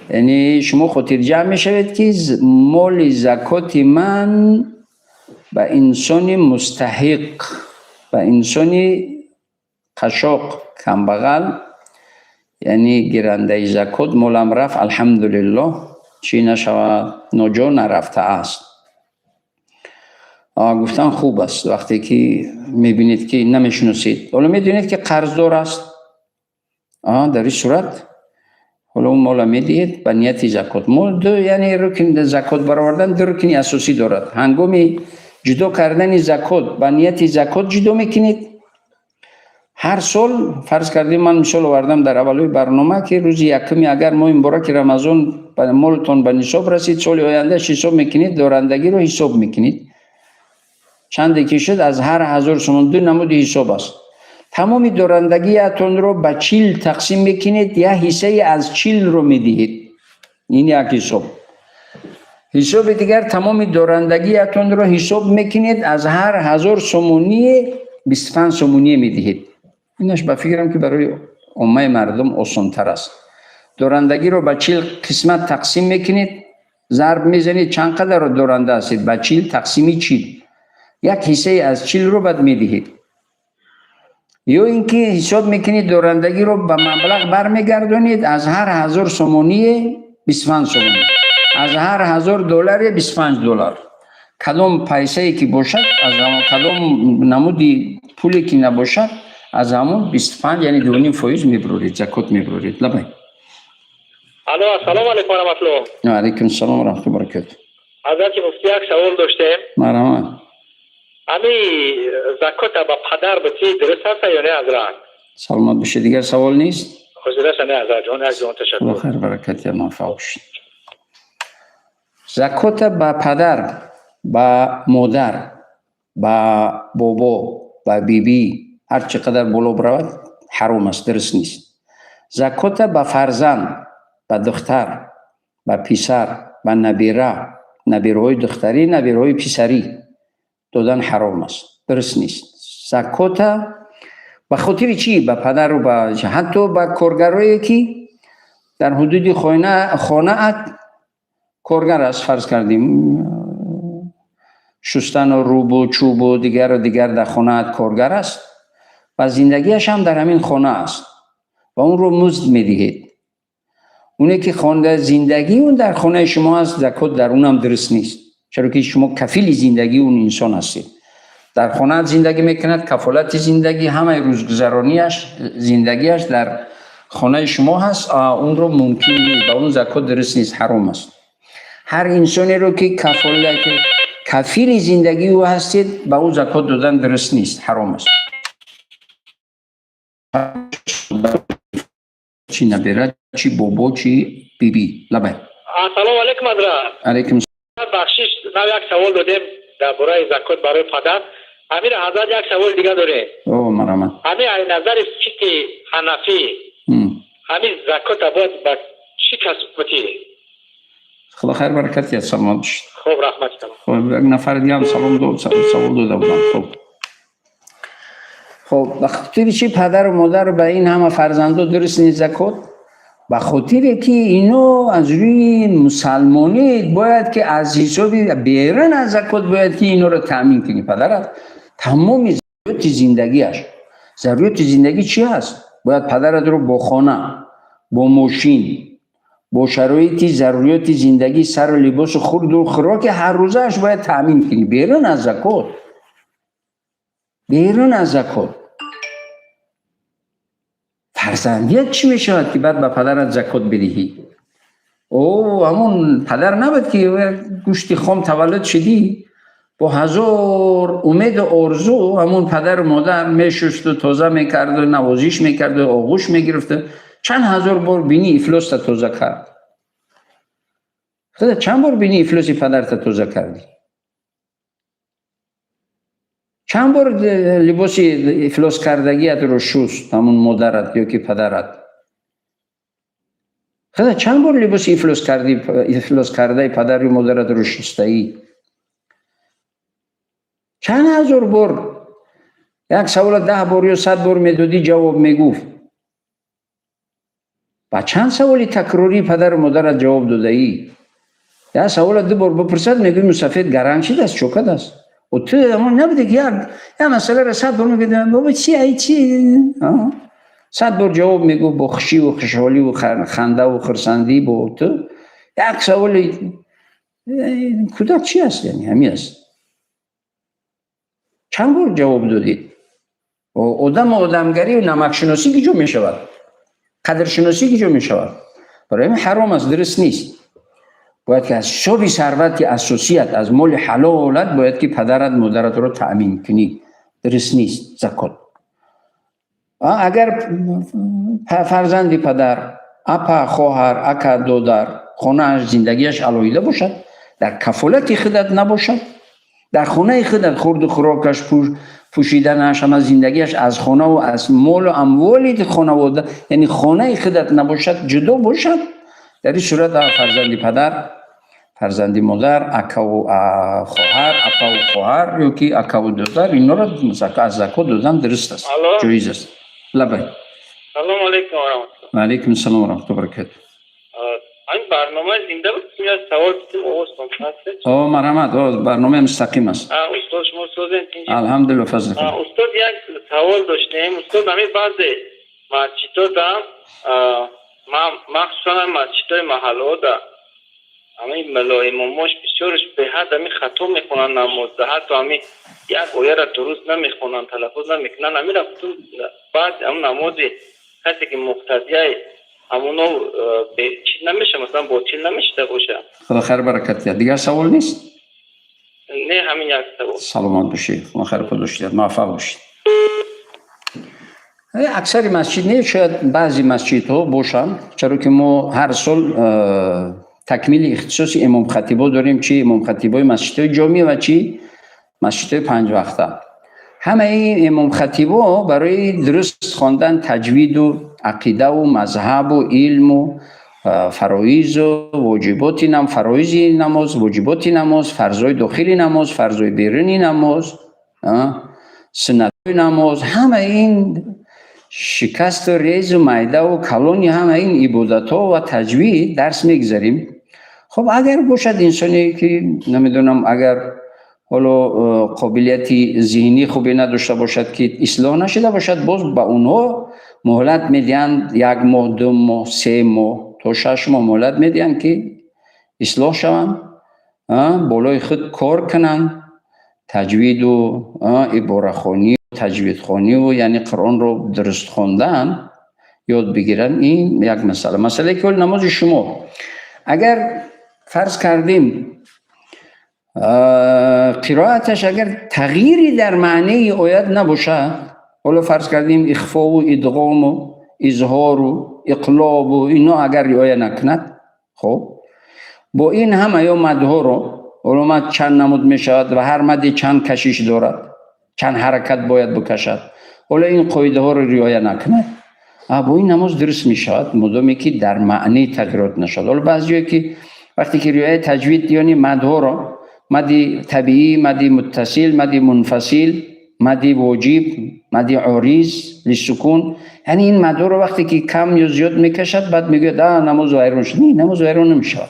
яъне шумо хотирҷамъ мешавед, ки моли закоти ман ба инсони мустаҳиқ, ба инсони қашоқ, камбағал, яъне гирандаи закот молам рафт, алҳамдулиллоҳ, чӣ нашавад, ноҷо нарафтааст. Гуфтан хуб аст, вақте ки мебинед, ки намешиносед, ҳоло медонед, ки қарздор аст, дар ин сурат ҳоло он мола медиҳед ба нияти закот. Мол ду, яъне рукни закот баровардан ду рукни асосӣ дорад. Ҳангоми ҷудо кардани закот ба нияти закот ҷудо мекунед. Ҳар сол, фарз кардем, ман мисол овардам дар аввалои барнома, ки рӯзи якуми агар моҳи мубораки Рамазон молтон ба нисоб расид, соли ояндааш ҳисоб мекунед, дорандагиро ҳисоб мекунед, чанде ки шуд, аз ҳар 1000 сомон. Ду намуди ҳисоб аст. Тамоми дорандагиятонро ба 40 тақсим мекунед, як ҳиссаи аз 40-ро медиҳед. Ин як ҳисоб. Ҳисоби дигар: тамоми дорандагиятонро ҳисоб мекунед, аз ҳар 1000 сомоние 25 сомоние медиҳед. Инаш ба фикрам, ки барои оммаи мардум осонтар аст. Дорандагиро ба 40 қисмат тақсим мекунед, зарб мезанед, чанд қадар доранда ҳастед, ба 40 тақсими 40, як ҳиссаи аз 40-ро баъд медиҳед. Ё ин ки ҳисоб мекунед, дорандагиро ба маблағ бармегардонед, аз ҳар 1000 сомоние 25 сомонӣ, аз ҳар 1000 долларе 25 доллар. Кадом пайсае ки бошад, аз кадом намуди пуле ки набошад, аз ҳамон 25, яъне 2,5% мебуроред, закот мебуроред. Лабай. Алло, ассалому алайкум ва раҳматуллоҳ. Алайкум салом ва раҳматуллоҳи баракату. Ҳазрати муфтӣ, як савол доштем. Марҳамат. Ҳами закота ба падар битӣ дуруст ҳаста ё не, ҳазрат? Саломат бошед. Дигар савол нест? Ҳозираша не, ҳазрат ҷон, як ҷон, ташаккур. Хайр, баракат, манфаъ бошед. Закота ба падар, ба модар, ба бобо, ба бибӣ, ҳар чӣ қадар боло биравад, ҳаром аст, дуруст нест. Закота ба фарзанд, ба духтар, ба писар, ба набира, набираҳои духтарӣ, набираҳои писарӣ додан ҳаром аст, дуруст нест. Закота ба хотири чӣ? Ба падару ба ҳатто ба коргарое, ки дар ҳудуди хонаат коргар аст, фарз кардем, шустану рӯбу чӯбу дигару дигар дар хонаат коргар аст ва зиндагиаш ҳам дар ҳамин хона аст ва онро музд медиҳед. Оне ки зиндагии он дар хонаи шумо аст, закот дар унам дуруст нест, чаро ки шумо кафили зиндагии он инсон ҳастед. Дар хонаат зиндагӣ мекунад, кафолати зиндагӣ, ҳамаи рӯзгузаронияш, зиндагиаш дар хонаи шумо ҳаст, онро мумкин нест, ба он закот дуруст нест, ҳаром аст. Ҳар инсонеро ки кафили зиндагии ӯ ҳастед, ба ӯ закот додан дуруст нест, ҳаром аст. Чӣ набера, чӣ бобо, чӣ бибӣ. Лабай. Ассалому алайкум, ҳазрат. Алайкум. Бахшиш, нав як савол додем дар бораи закот барои падар. Ҳамин, ҳазрат, як савол дига дорем. О, марҳамат. Ҳамин аз назари фиқҳи ҳанафӣ ҳамин закота бояд ба чӣ кас бутӣ? Худо хайр баракат диҳад, саломат бошед. Хуб, раҳмат. Хуб, як нафари дига ҳам салом дод, савол дода будам. Хуб, ба хотири чӣ падару модар ба ин ҳама фарзандо дуруст нест закот? Ба хотире ки ино аз рӯи мусалмонӣ бояд ки аз ҳисоби берун аз закот бояд ки иноро таъмин кунӣ. Падарат тамоми зарурияти зиндагиаш, зарурияти зиндагӣ чӣ ҳаст? Бояд падаратро бо хона, бо мошин, бо шароити зарурияти зиндагӣ, сару либосу хурду хӯроки ҳаррӯзааш бояд таъмин кунӣ берун аз закот, берун аз закот. Фарзандият чӣ мешавад, ки баъд ба падарат закот бидиҳӣ? О, ҳамон падар набуд, ки гӯшти хом таваллуд шудӣ, бо ҳазор умеду орзу ҳамон падару модар мешусту, тоза мекарду, навозиш мекарду, оғӯш мегирифту, чанд ҳазор бор бини ифлоста тоза кард. Худо, чанд бор бини ифлоси падарта тоза кардӣ? Чанд бор либоси ифлос кардагиатро шуст ҳамун модарат ё ки падарат? Худа чанд бор либоси ифлос кардаи падару модаратро шустаӣ? Чанд ҳазор бор як савола 10 бор ё 100 бор медодӣ, ҷавоб мегуфт. Ба чанд саволи такрории падару модарат ҷавоб додаӣ? Як савола ду бор бипурсад, мегӯӣ: «Мусафед гаранг шидааст, чо кардааст?» Ту ҳамон набуде, ки як масъаларо 100 бор мегӯӣ: «Бобо, чи ай чи?» 100 бор ҷавоб мегӯ бо хушиву хушҳоливу хандаву хурсандӣ. Бо ту як саволи кӯдак чи аст? Яъне ҳамин аст. Чанд бор ҷавоб додед? Одаму одамгарию намакшиносӣ ки ҷо мешавад, қадршиносӣ ки ҷо мешавад? Барои ҳамин ҳаром аст, дуруст нест. Бояд ки аз ҳисоби сарвати асосият, аз моли ҳалолат бояд ки падарат, модаратро таъмин кунӣ. Дуруст нест закот. Агар фарзанди падар, апа, хоҳар, ака, додар хонааш, зиндагиаш алоҳида бошад, дар кафолати худат набошад, дар хонаи худат хурду хӯрокаш, пӯшиданаш, ҳама зиндагиаш аз хонаву аз молу амволи хонавода, яъне хонаи худат набошад, ҷудо бошад, дар ин сурат фарзанди падар, фарзанди модар, акаву хоҳар, апаву хоҳар ё ки акаву додар, инҳоро аз закот додан дуруст аст, ҷоиз аст. Лабай. Салому алайкум ва раҳматуллоҳ. Ва алайкум салом ва раҳматуллоҳ баракатуҳ. Ҳамин барнома зинда буд? Савол овозтон. О, марҳамат, барномаи мустақим аст. Устод, шумо созен? Алҳамдулилла, фазл. Устод, як савол доштем. Устод, ҳамин баъзе масҷидода, махсусан масҷидои маҳаллода, ҳамин муллоимомош бисёрш беҳад ҳамин хато мехонанд намозда, ҳатто ҳамин як ояра дуруст намехонанд, талаффуз намекунанд. Ҳамин баъд ҳам намози касе ки муқтадияй ҳамоно чиз намеша, масалан, ботил намешида боша? Худо хайр баракат диҳад. Дигар савол нест? Не, ҳамин як савол. Саломат бошед, худо хайр подош диҳад, муваффақ бошед. Аксари масҷид не, шояд баъзе масҷидҳо бошанд, чаро ки мо ҳар сол такмили ихтисоси имомхатибо дорем, чи имомхатибои масҷидҳои ҷомеъ ва чи масҷидҳои панҷвақта. Ҳамаи имомхатибо барои дуруст хондан, таҷвиду ақидаву мазҳабу илму фароизу воҷиботи нам, фароизи намоз, воҷиботи намоз, фарзҳои дохили намоз, фарзҳои беруни намоз, суннатҳои намоз, ҳамаи ин шикасту резу майдаву калони ҳамаи ин ибодатҳо ва таҷвид дарс мегузарем. Хуб, агар бошад инсоне ки, намедонам, агар ҳоло қобилияти зеҳнии хубе надошта бошад, ки ислоҳ нашуда бошад, боз ба онҳо муҳлат медиҳанд: як моҳ, 2 моҳ, 3 моҳ то 6 моҳ муҳлат медиҳанд, ки ислоҳ шаванд, болои худ кор кунанд, таҷвиду иборахонӣ, таҷвидхониву яъне Қуръонро дуруст хондан ёд бигиранд. Ин як масъала. Масъалае ки ҳоли намози шумо, агар фарз кардем, қироаташ агар тағйири дар маънии оят набошад, ҳоло фарз кардем, ихфову идғому изҳору иқлобу ино агар риоя накунад, хоб, бо ин ҳама ё мадҳоро, ҳоло мад чанд намуд мешавад ва ҳар маде чанд кашиш дорад, чанд ҳаракат бояд бикашад, ҳоло ин қоидаҳоро риоя накунад, бо ин намоз дуруст мешавад, мудоме ки дар маънии тағйирот нашавад. Ҳоло баъзеое ки вақте ки риояи таҷвид, яъне мадҳоро, мади табиӣ, мади муттасил, мади мунфасил, мади воҷиб, мади ориз лисукун, яъне ин мадҳоро вақте ки кам ё зиёд мекашад, баъд мегӯяд: «А, намоз вайрон шуд». Не, намоз вайрон намешавад.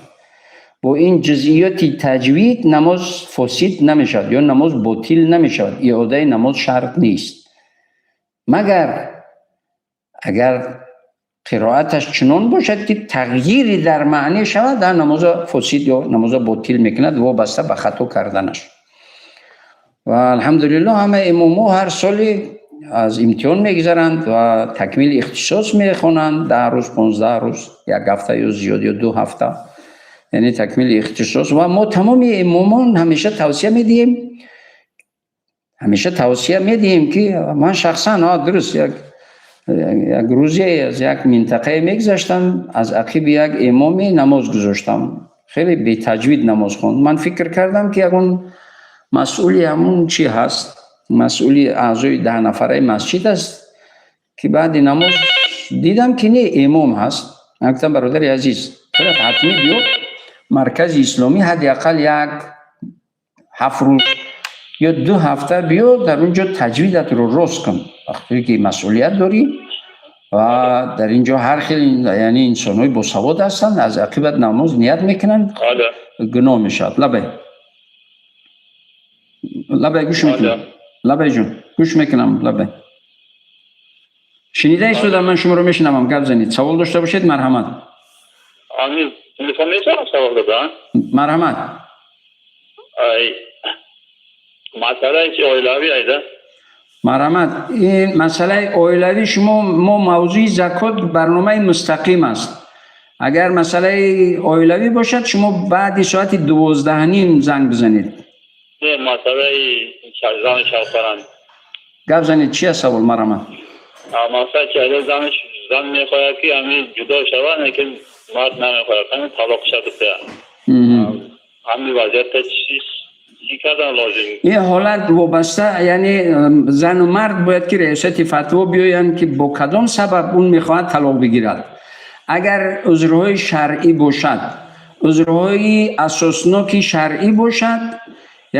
Бо ин ҷузъиёти таҷвид намоз фосид намешавад ё намоз ботил намешавад, иодаи намоз шарт нест, магар агар қироаташ чунон бошад, ки тағйири дар маънӣ шавад, дар намоза фосид ё намоза ботил мекунад, вобаста ба хато карданаш. Ва алҳамдулиллоҳ, ҳама имомҳо ҳар соли аз имтиҳон мегузаранд ва такмили ихтисос мехонанд: 10 рӯз, 15 рӯз, як ҳафта ё зиёд ё 2 ҳафта, яъне такмили ихтисос. Ва мо тамоми имомон ҳамеша тавсия медиҳем, ҳамеша тавсия медиҳем, ки ман шахсан, дуруст, як рӯзе аз як минтақае мегузаштам, аз ақиби як имоме намоз гузоштам. Хеле бетаҷвид намоз хонд. Ман фикр кардам, ки ягон масъули ҳамун чи ҳаст. Масъули аъзои 10 нафараи масҷид аст, ки баъди намоз дидам, ки не, имом ҳаст. Ман гуфтам: «Бародари азиз, бояд ҳатмӣ биё маркази исломӣ, ҳадди ақал як 7 рӯз ё 2 ҳафта биё, дар он ҷо таҷвидатро рост кун, вақте ки масъулият дорӣ ва дар ин ҷо ҳар хел, яъне инсонҳои босавод ҳастанд, аз ақибат намоз ният мекунанд, гуноҳ мешавад». Лабай, лабай, гӯш мекунам, лабай ҷон, гӯш мекунам, лабай, шунида истодам, ман шуморо мешунавам, гап занед, савол дошта бошед, марҳамат. Телефон мешавад савол дода? Марҳамат. Масъалаи оилавӣ айда. Марҳамат, ин масъалаи оилавӣ шумо, мо мавзӯи закот, барномаи мустақим аст. Агар масъалаи оилавӣ бошад, шумо баъди соати 12:30 занг бизанед. Не, масъалаи зану шавҳарам. Гап занед, чи аст савол, марҳамат. Масъала чи, зан мехоҳад, ки ҳамин ҷудо шавад, лекин мард намехоҳад, ҳамин талоқ шавад. Ҳамин вазъията чӣ кардан лозим? Ин ҳолат вобаста, яъне зану мард бояд ки раёсати фатво биёянд, ки бо кадом сабаб он мехоҳад талоқ бигирад. Агар узрҳои шаръӣ бошад, узрҳои асосноки шаръӣ бошад,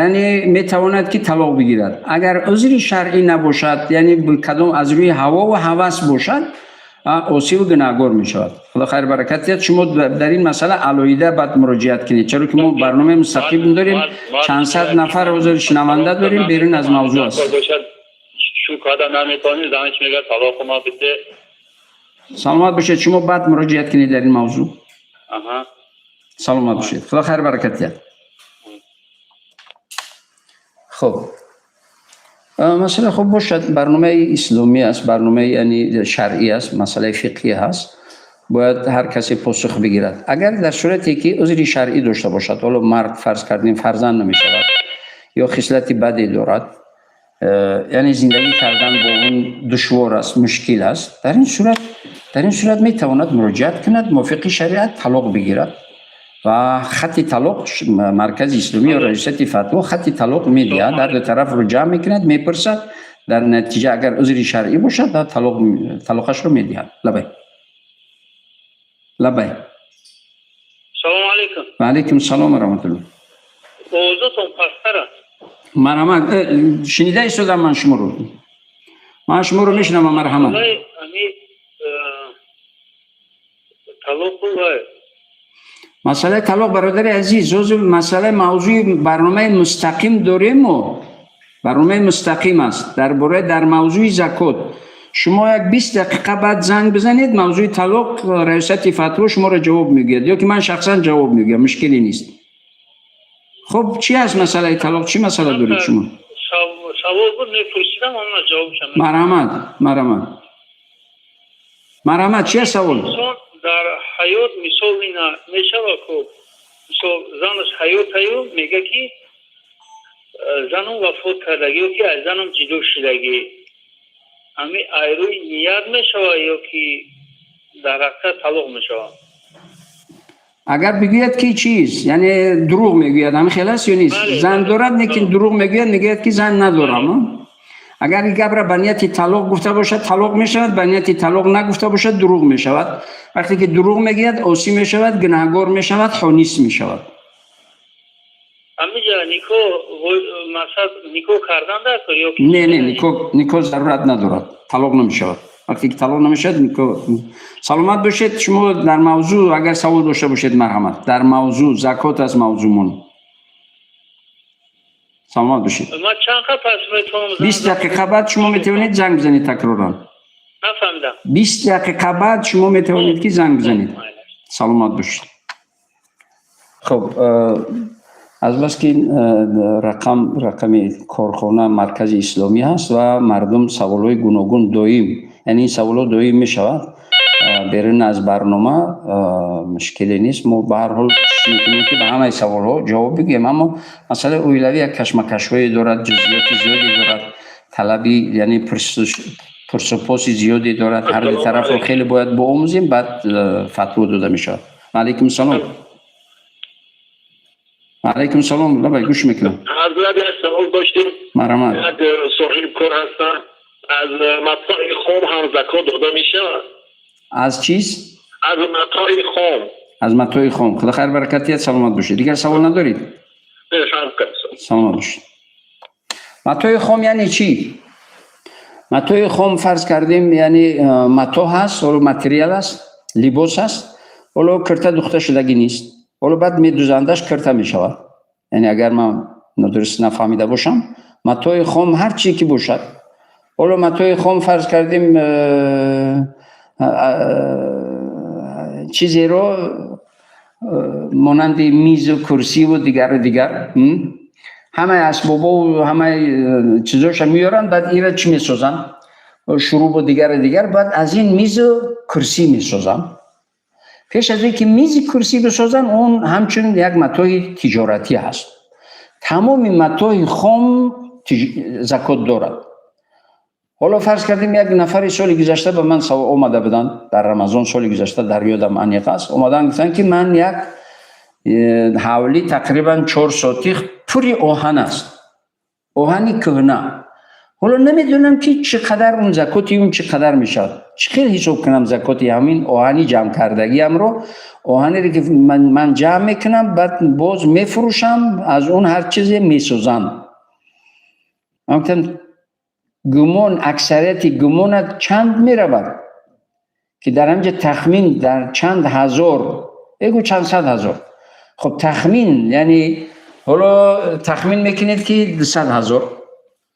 яъне метавонад, ки талоқ бигирад. Агар узри шаръӣ набошад, яъне кадом аз рӯи ҳавову ҳавас бошад, осиву гунаҳгор мешавад. Худо хайр баракат диҳад. Шумо дар ин масъала алоҳида баъд муроҷиат кунед, чаро ки мо барномаи мустақим дорем, чанд сад нафар ҳозир шунаванда дорем, берун аз мавзӯъ аст. Шу карда наметавонӣ, занаш мегӯяд: «Талоқи ма биде». Саломат бошед, шумо баъд муроҷиат кунед дар ин мавзӯъ. Саломат бошед, Худо хайр баракат диҳад. Хуб, масъала хуб бошад, барномаи исломӣ аст, барномаи, яъне шаръӣ аст, масъалаи фиқҳӣ ҳаст, бояд ҳар касе посух бигирад. Агар дар сурате ки узри шаръӣ дошта бошад, ҳоло мард, фарз кардем, фарзанд намешавад ё хислати баде дорад, яъне зиндагӣ кардан бо он душвор аст, мушкил аст, дар ин сурат метавонад муроҷиат кунад, мувофиқи шариат талоқ бигирад ва хати талоқ, маркази исломӣ ё раёсати фатво хати талоқ медиҳад, ҳар ду тараф ҷамъ мекунад, мепурсад, дар натиҷа агар узри шаръӣ бошад, талоқашро медиҳад. Лабай, лабай. Салому алайкум. Ва алайкум салом ва раҳматуллоҳ. Овозатон пасттар аст. Марҳамат, шунида истодам ман шуморо, ман шуморо мешунавам, марҳамат. Ами талоқу вай. Масъалаи талоқ, бародари азиз, ҳозир масъалаи мавзӯи барномаи мустақим дорему, барномаи мустақим аст дар бораи, дар мавзӯи закот. Шумо як 20 дақиқа баъд занг бизанед, мавзӯи талоқ, раёсати фатво шуморо ҷавоб мегӯяд ё ки ман шахсан ҷавоб мегӯям, мушкиле нест. Хуб, чӣ аст масъалаи талоқ, чӣ масъала доред шумо? Савол буд, мепурсидам, амма ҷавобшам. Марҳамат, марҳамат, марҳамат, чи аст савол? Инсон дар ҳаёт, мисол, ина мешава ку, мисол, занаш ҳаётаю мега, ки занам вафот кардагӣ ё ки аз занам ҷудо шудагӣ, ҳами айрӯи ният мешава ё ки дар ҳақиқат талоқ мешава? Агар бигӯяд, ки чиз, яъне дурӯғ мегӯяд, ҳамин хел аст ё нест? Зан дорад, лекин дурӯғ мегӯяд, мегӯяд, ки зан надорам. Агар ин гапра ба нияти талоқ гуфта бошад, талоқ мешавад, ба нияти талоқ нагуфта бошад, дурӯғ мешавад. Вақте ки дурӯғ мегӯяд, осӣ мешавад, гунаҳгор мешавад, ҳонис мешавад. Ҳамиҷа никоҳ, мақсад никоҳ кардан дар кор ё ки? Не, никоҳ зарурат надорад, талоқ намешавад. Вақте ки талоқ намешавад, никоҳ. Саломат бошед, шумо дар мавзӯъ агар савол дошта бошед, марҳамат, дар мавзӯъ, закот аст мавзӯъмон. Саломат бошед. Ман чанд қад пас метавонам занг 20 дақиқа баъд шумо метавонед занг бизанед такроран. Нафаҳмидам. 20 дақиқа баъд шумо метавонед, ки занг бизанед. Саломат бошед. Хуб, азбаски рақам рақами корхона, маркази исломӣ ҳаст ва мардум саволҳои гуногун доим, яъне ин саволҳо доим мешавад берун аз барнома, мушкиле нест, мо ба ҳар ҳол кӯшиш мекунем, ки ба ҳамаи саволҳо ҷавоб бигӯем, аммо масъалаи оилавӣ як кашмакашҳое дорад, ҷузъиёти зиёде дорад, талаби, яъне пурсупоси зиёде дорад, ҳар ду тарафро хеле бояд боомӯзем, баъд фатво дода мешавад. Алайкум салом. Алайкум салом, лабай, гӯш мекунам. Ҳазрат, як савол доштем. Марҳамат. Як соҳибкор ҳастам, аз матои хом ҳам закот дода мешавад? Аз чиз? Аз матои хом. Аз матои хом. Худо хайр баракат диҳад, саломат бошед. Дигар савол надоред? Саломат бошед. Матои хом яъне чӣ? Матои хом, фарз кардем, яъне матоъ ҳаст, ҳоло материал аст, либос аст, ҳоло кирта духта шудагӣ нест, ҳоло баъд медузандаш, кирта мешавад. Яъне агар ман нодуруст нафаҳмида бошам, матои хом ҳар чӣ ки бошад, ҳоло матои хом, фарз кардем, чизеро монанди мизу курсиву дигару дигар, ҳамаи асбобову ҳамаи чизоша меёранд, баъд ира чӣ месозанд, шурубу дигару дигар, баъд аз ин мизу курсӣ месозанд. Пеш аз он ки мизи курсӣ бисозанд, он ҳамчун як матои тиҷоратӣ ҳаст. Тамоми матои хом закот дорад. Ҳоло фарз кардем, як нафари соли гузашта ба ман омада буданд, дар Рамазон соли гузашта, дар ёдам аниқ аст, омадан, гуфтанд, ки ман як ҳавлӣ тақрибан 4 сотих пури оҳан аст, оҳани кӯҳна. Ҳоло намедонам, ки чӣ қадар он закоти он чӣ қадар мешавад, чӣ хел ҳисоб кунам закоти ҳамин оҳани ҷамъкардагиамро, оҳанере ки ман ҷамъ мекунам, баъд боз мефурӯшам, аз он ҳар чизе месозам. Ман гуфтам, гумон, аксарияти гумонат чанд меравад, ки дар ҳамҷа тахмин дар чанд ҳазор, бегӯ чанд сад ҳазор. Хуб, тахмин, яъне ҳоло тахмин мекунед, ки 200 000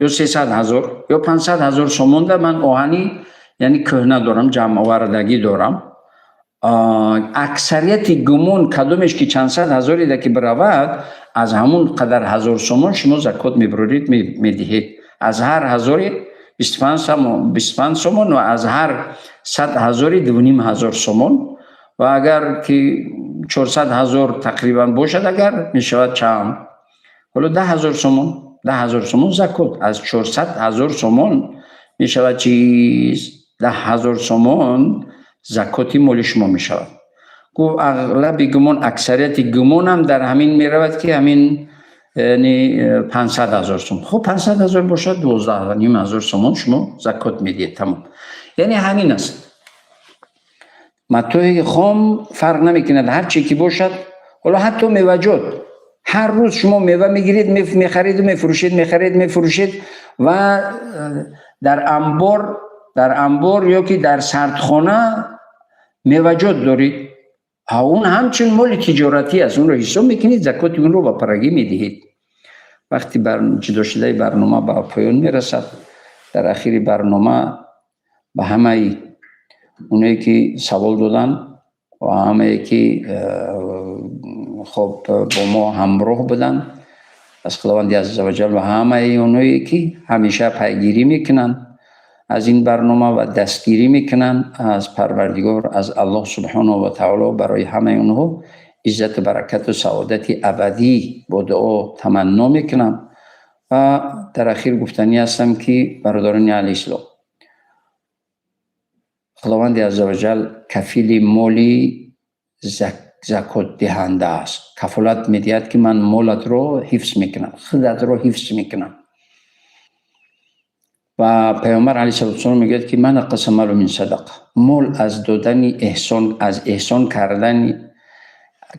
ё 300 000 ё 500 000 сомонда ман оҳани, яъне кӯҳна дорам, ҷамъовардагӣ дорам. Аксарияти гумон кадомеш ки чанд сад ҳазорида ки биравад, аз ҳамун қадар ҳазор сомон шумо закот мебуроред, медиҳед. Аз ҳар ҳазори 25 сомон ва аз ҳар 100 ҳазори 2500 сомон. Ва агар ки 400 000 тақрибан бошад, агар мешавад чанд? Ҳоло 10 000 сомон, 10 000 сомон закот аз 400 000 сомон мешавад. Чиз 10 000 сомон закоти моли шумо мешавад. Гуфт, ағлаби гумон, аксарияти гумонам дар ҳамин меравад, ки ҳамин, яъне 500 000 сомон. Хуб, 500 000 бошад, 12,5 ҳазор сомон шумо закот медиҳед, тамом. Яъне ҳамин аст. Матои хом фарқ намекунад, ҳар чӣ ки бошад, ҳоло ҳатто меваҷот. Ҳар рӯз шумо мева мегиред, мехареду мефурӯшед, мехаред, мефурӯшед ва дар амбор ё ки дар сардхона меваҷот доред. Он ҳамчун моли тиҷоратӣ аст, онро ҳисоб мекунед, закоти онро ба парагӣ медиҳед. Вақти ҷудошудаи барнома ба поён мерасад. Дар ахири барнома ба ҳамаи оное ки савол доданд ва ҳамае ки хоб бо мо ҳамроҳ буданд, аз Худованди азза ваҷал ва ҳамаи оное ки ҳамеша пайгирӣ мекунанд аз ин барнома ва дастгирӣ мекунанд, аз Парвардигор, аз Аллоҳ субҳонаҳу ва таоло барои ҳамаи онҳо иззату баракату саодати абадӣ бо дуо таманно мекунам. Ва дар ахир гуфтанӣ ҳастам, ки бародарони аҳли ислом, Худованди азза ваҷал кафили моли закотдиҳанда аст. Кафолат медиҳад, ки ман молатро ҳифз мекунам, худатро ҳифз мекунам. Ва Паёмбар алайҳиссалоту вассалом мегӯяд, ки ма нақаса малу мин садақа, мол аз додани эҳсон, аз эҳсон кардани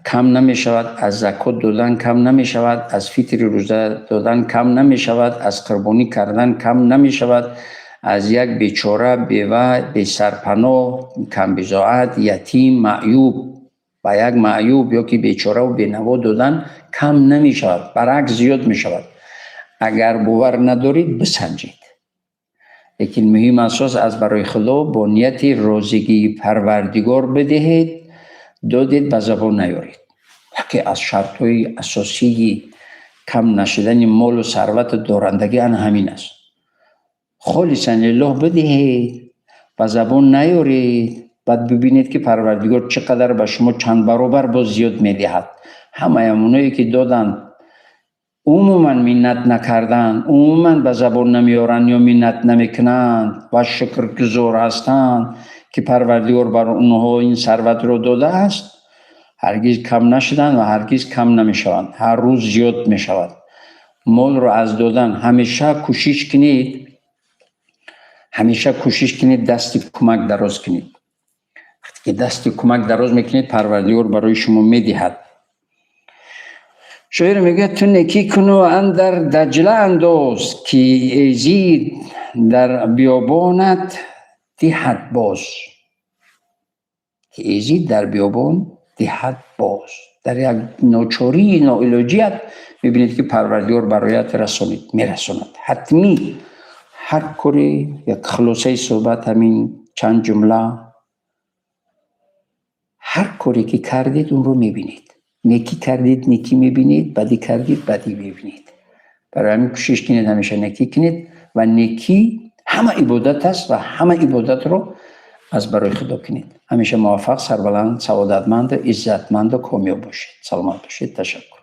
кам намешавад, аз закот додан кам намешавад, аз фитри рӯза додан кам намешавад, аз қурбонӣ кардан кам намешавад, аз як бечора, бева, бесарпаноҳ, камбизоат, ятим, маъюб, ба як маъюб ё ки бечораву бенаво додан кам намешавад, баръакс, зиёд мешавад. Агар бовар надоред, бисанҷед. Лекин муҳим, асос, аз барои Худо бо нияти розигии Парвардигор бидиҳед. Додед, ба забон наёред. Яке аз шартҳои асосии кам нашудани молу сарвату дорандагӣ ана ҳамин аст. Холисан лиллоҳ бидиҳед, ба забон наёред, баъд бибинед, ки Парвардигор чӣ қадар ба шумо чанд баробар боз зиёд медиҳад. Ҳамаи оное ки доданд, умуман миннат накарданд, умуман ба забон намеоранд ё миннат намекунанд ва шукргузор ҳастанд, ки Парвардигор бар онҳо ин сарватро додааст. Ҳаргиз кам нашуданд ва ҳаргиз кам намешаванд, ҳар рӯз зиёд мешавад. Молро аз додан ҳамеша кӯшиш кунед, ҳамеша кӯшиш кунед, дасти кӯмак дароз кунед. Вақте ки дасти кӯмак дароз мекунед, Парвардигор барои шумо медиҳад. Шоир мегӯяд: ту некӣ куну андар Даҷла андоз, ки Эзид дар биёбонат диҳад боз, ки Эзид дар биёбон диҳад боз. Дар як ночории ноилоҷият мебинед, ки Парвардигор бароят расонид, мерасонад ҳатмӣ. Ҳар коре, як хулосаи суҳбат ҳамин чанд ҷумла: ҳар коре ки кардед, онро мебинед. Некӣ кардед, некӣ мебинед, бадӣ кардед, бадӣ мебинед. Барои ҳамин кӯшиш кунед, ҳамеша некӣ кунед ва некӣ ҳама ибодат аст ва ҳама ибодатро аз барои Худо кунед. Ҳамеша муваффақ, сарбаланд, саодатманду иззатманду комёб бошед, саломат бошед, ташаккур.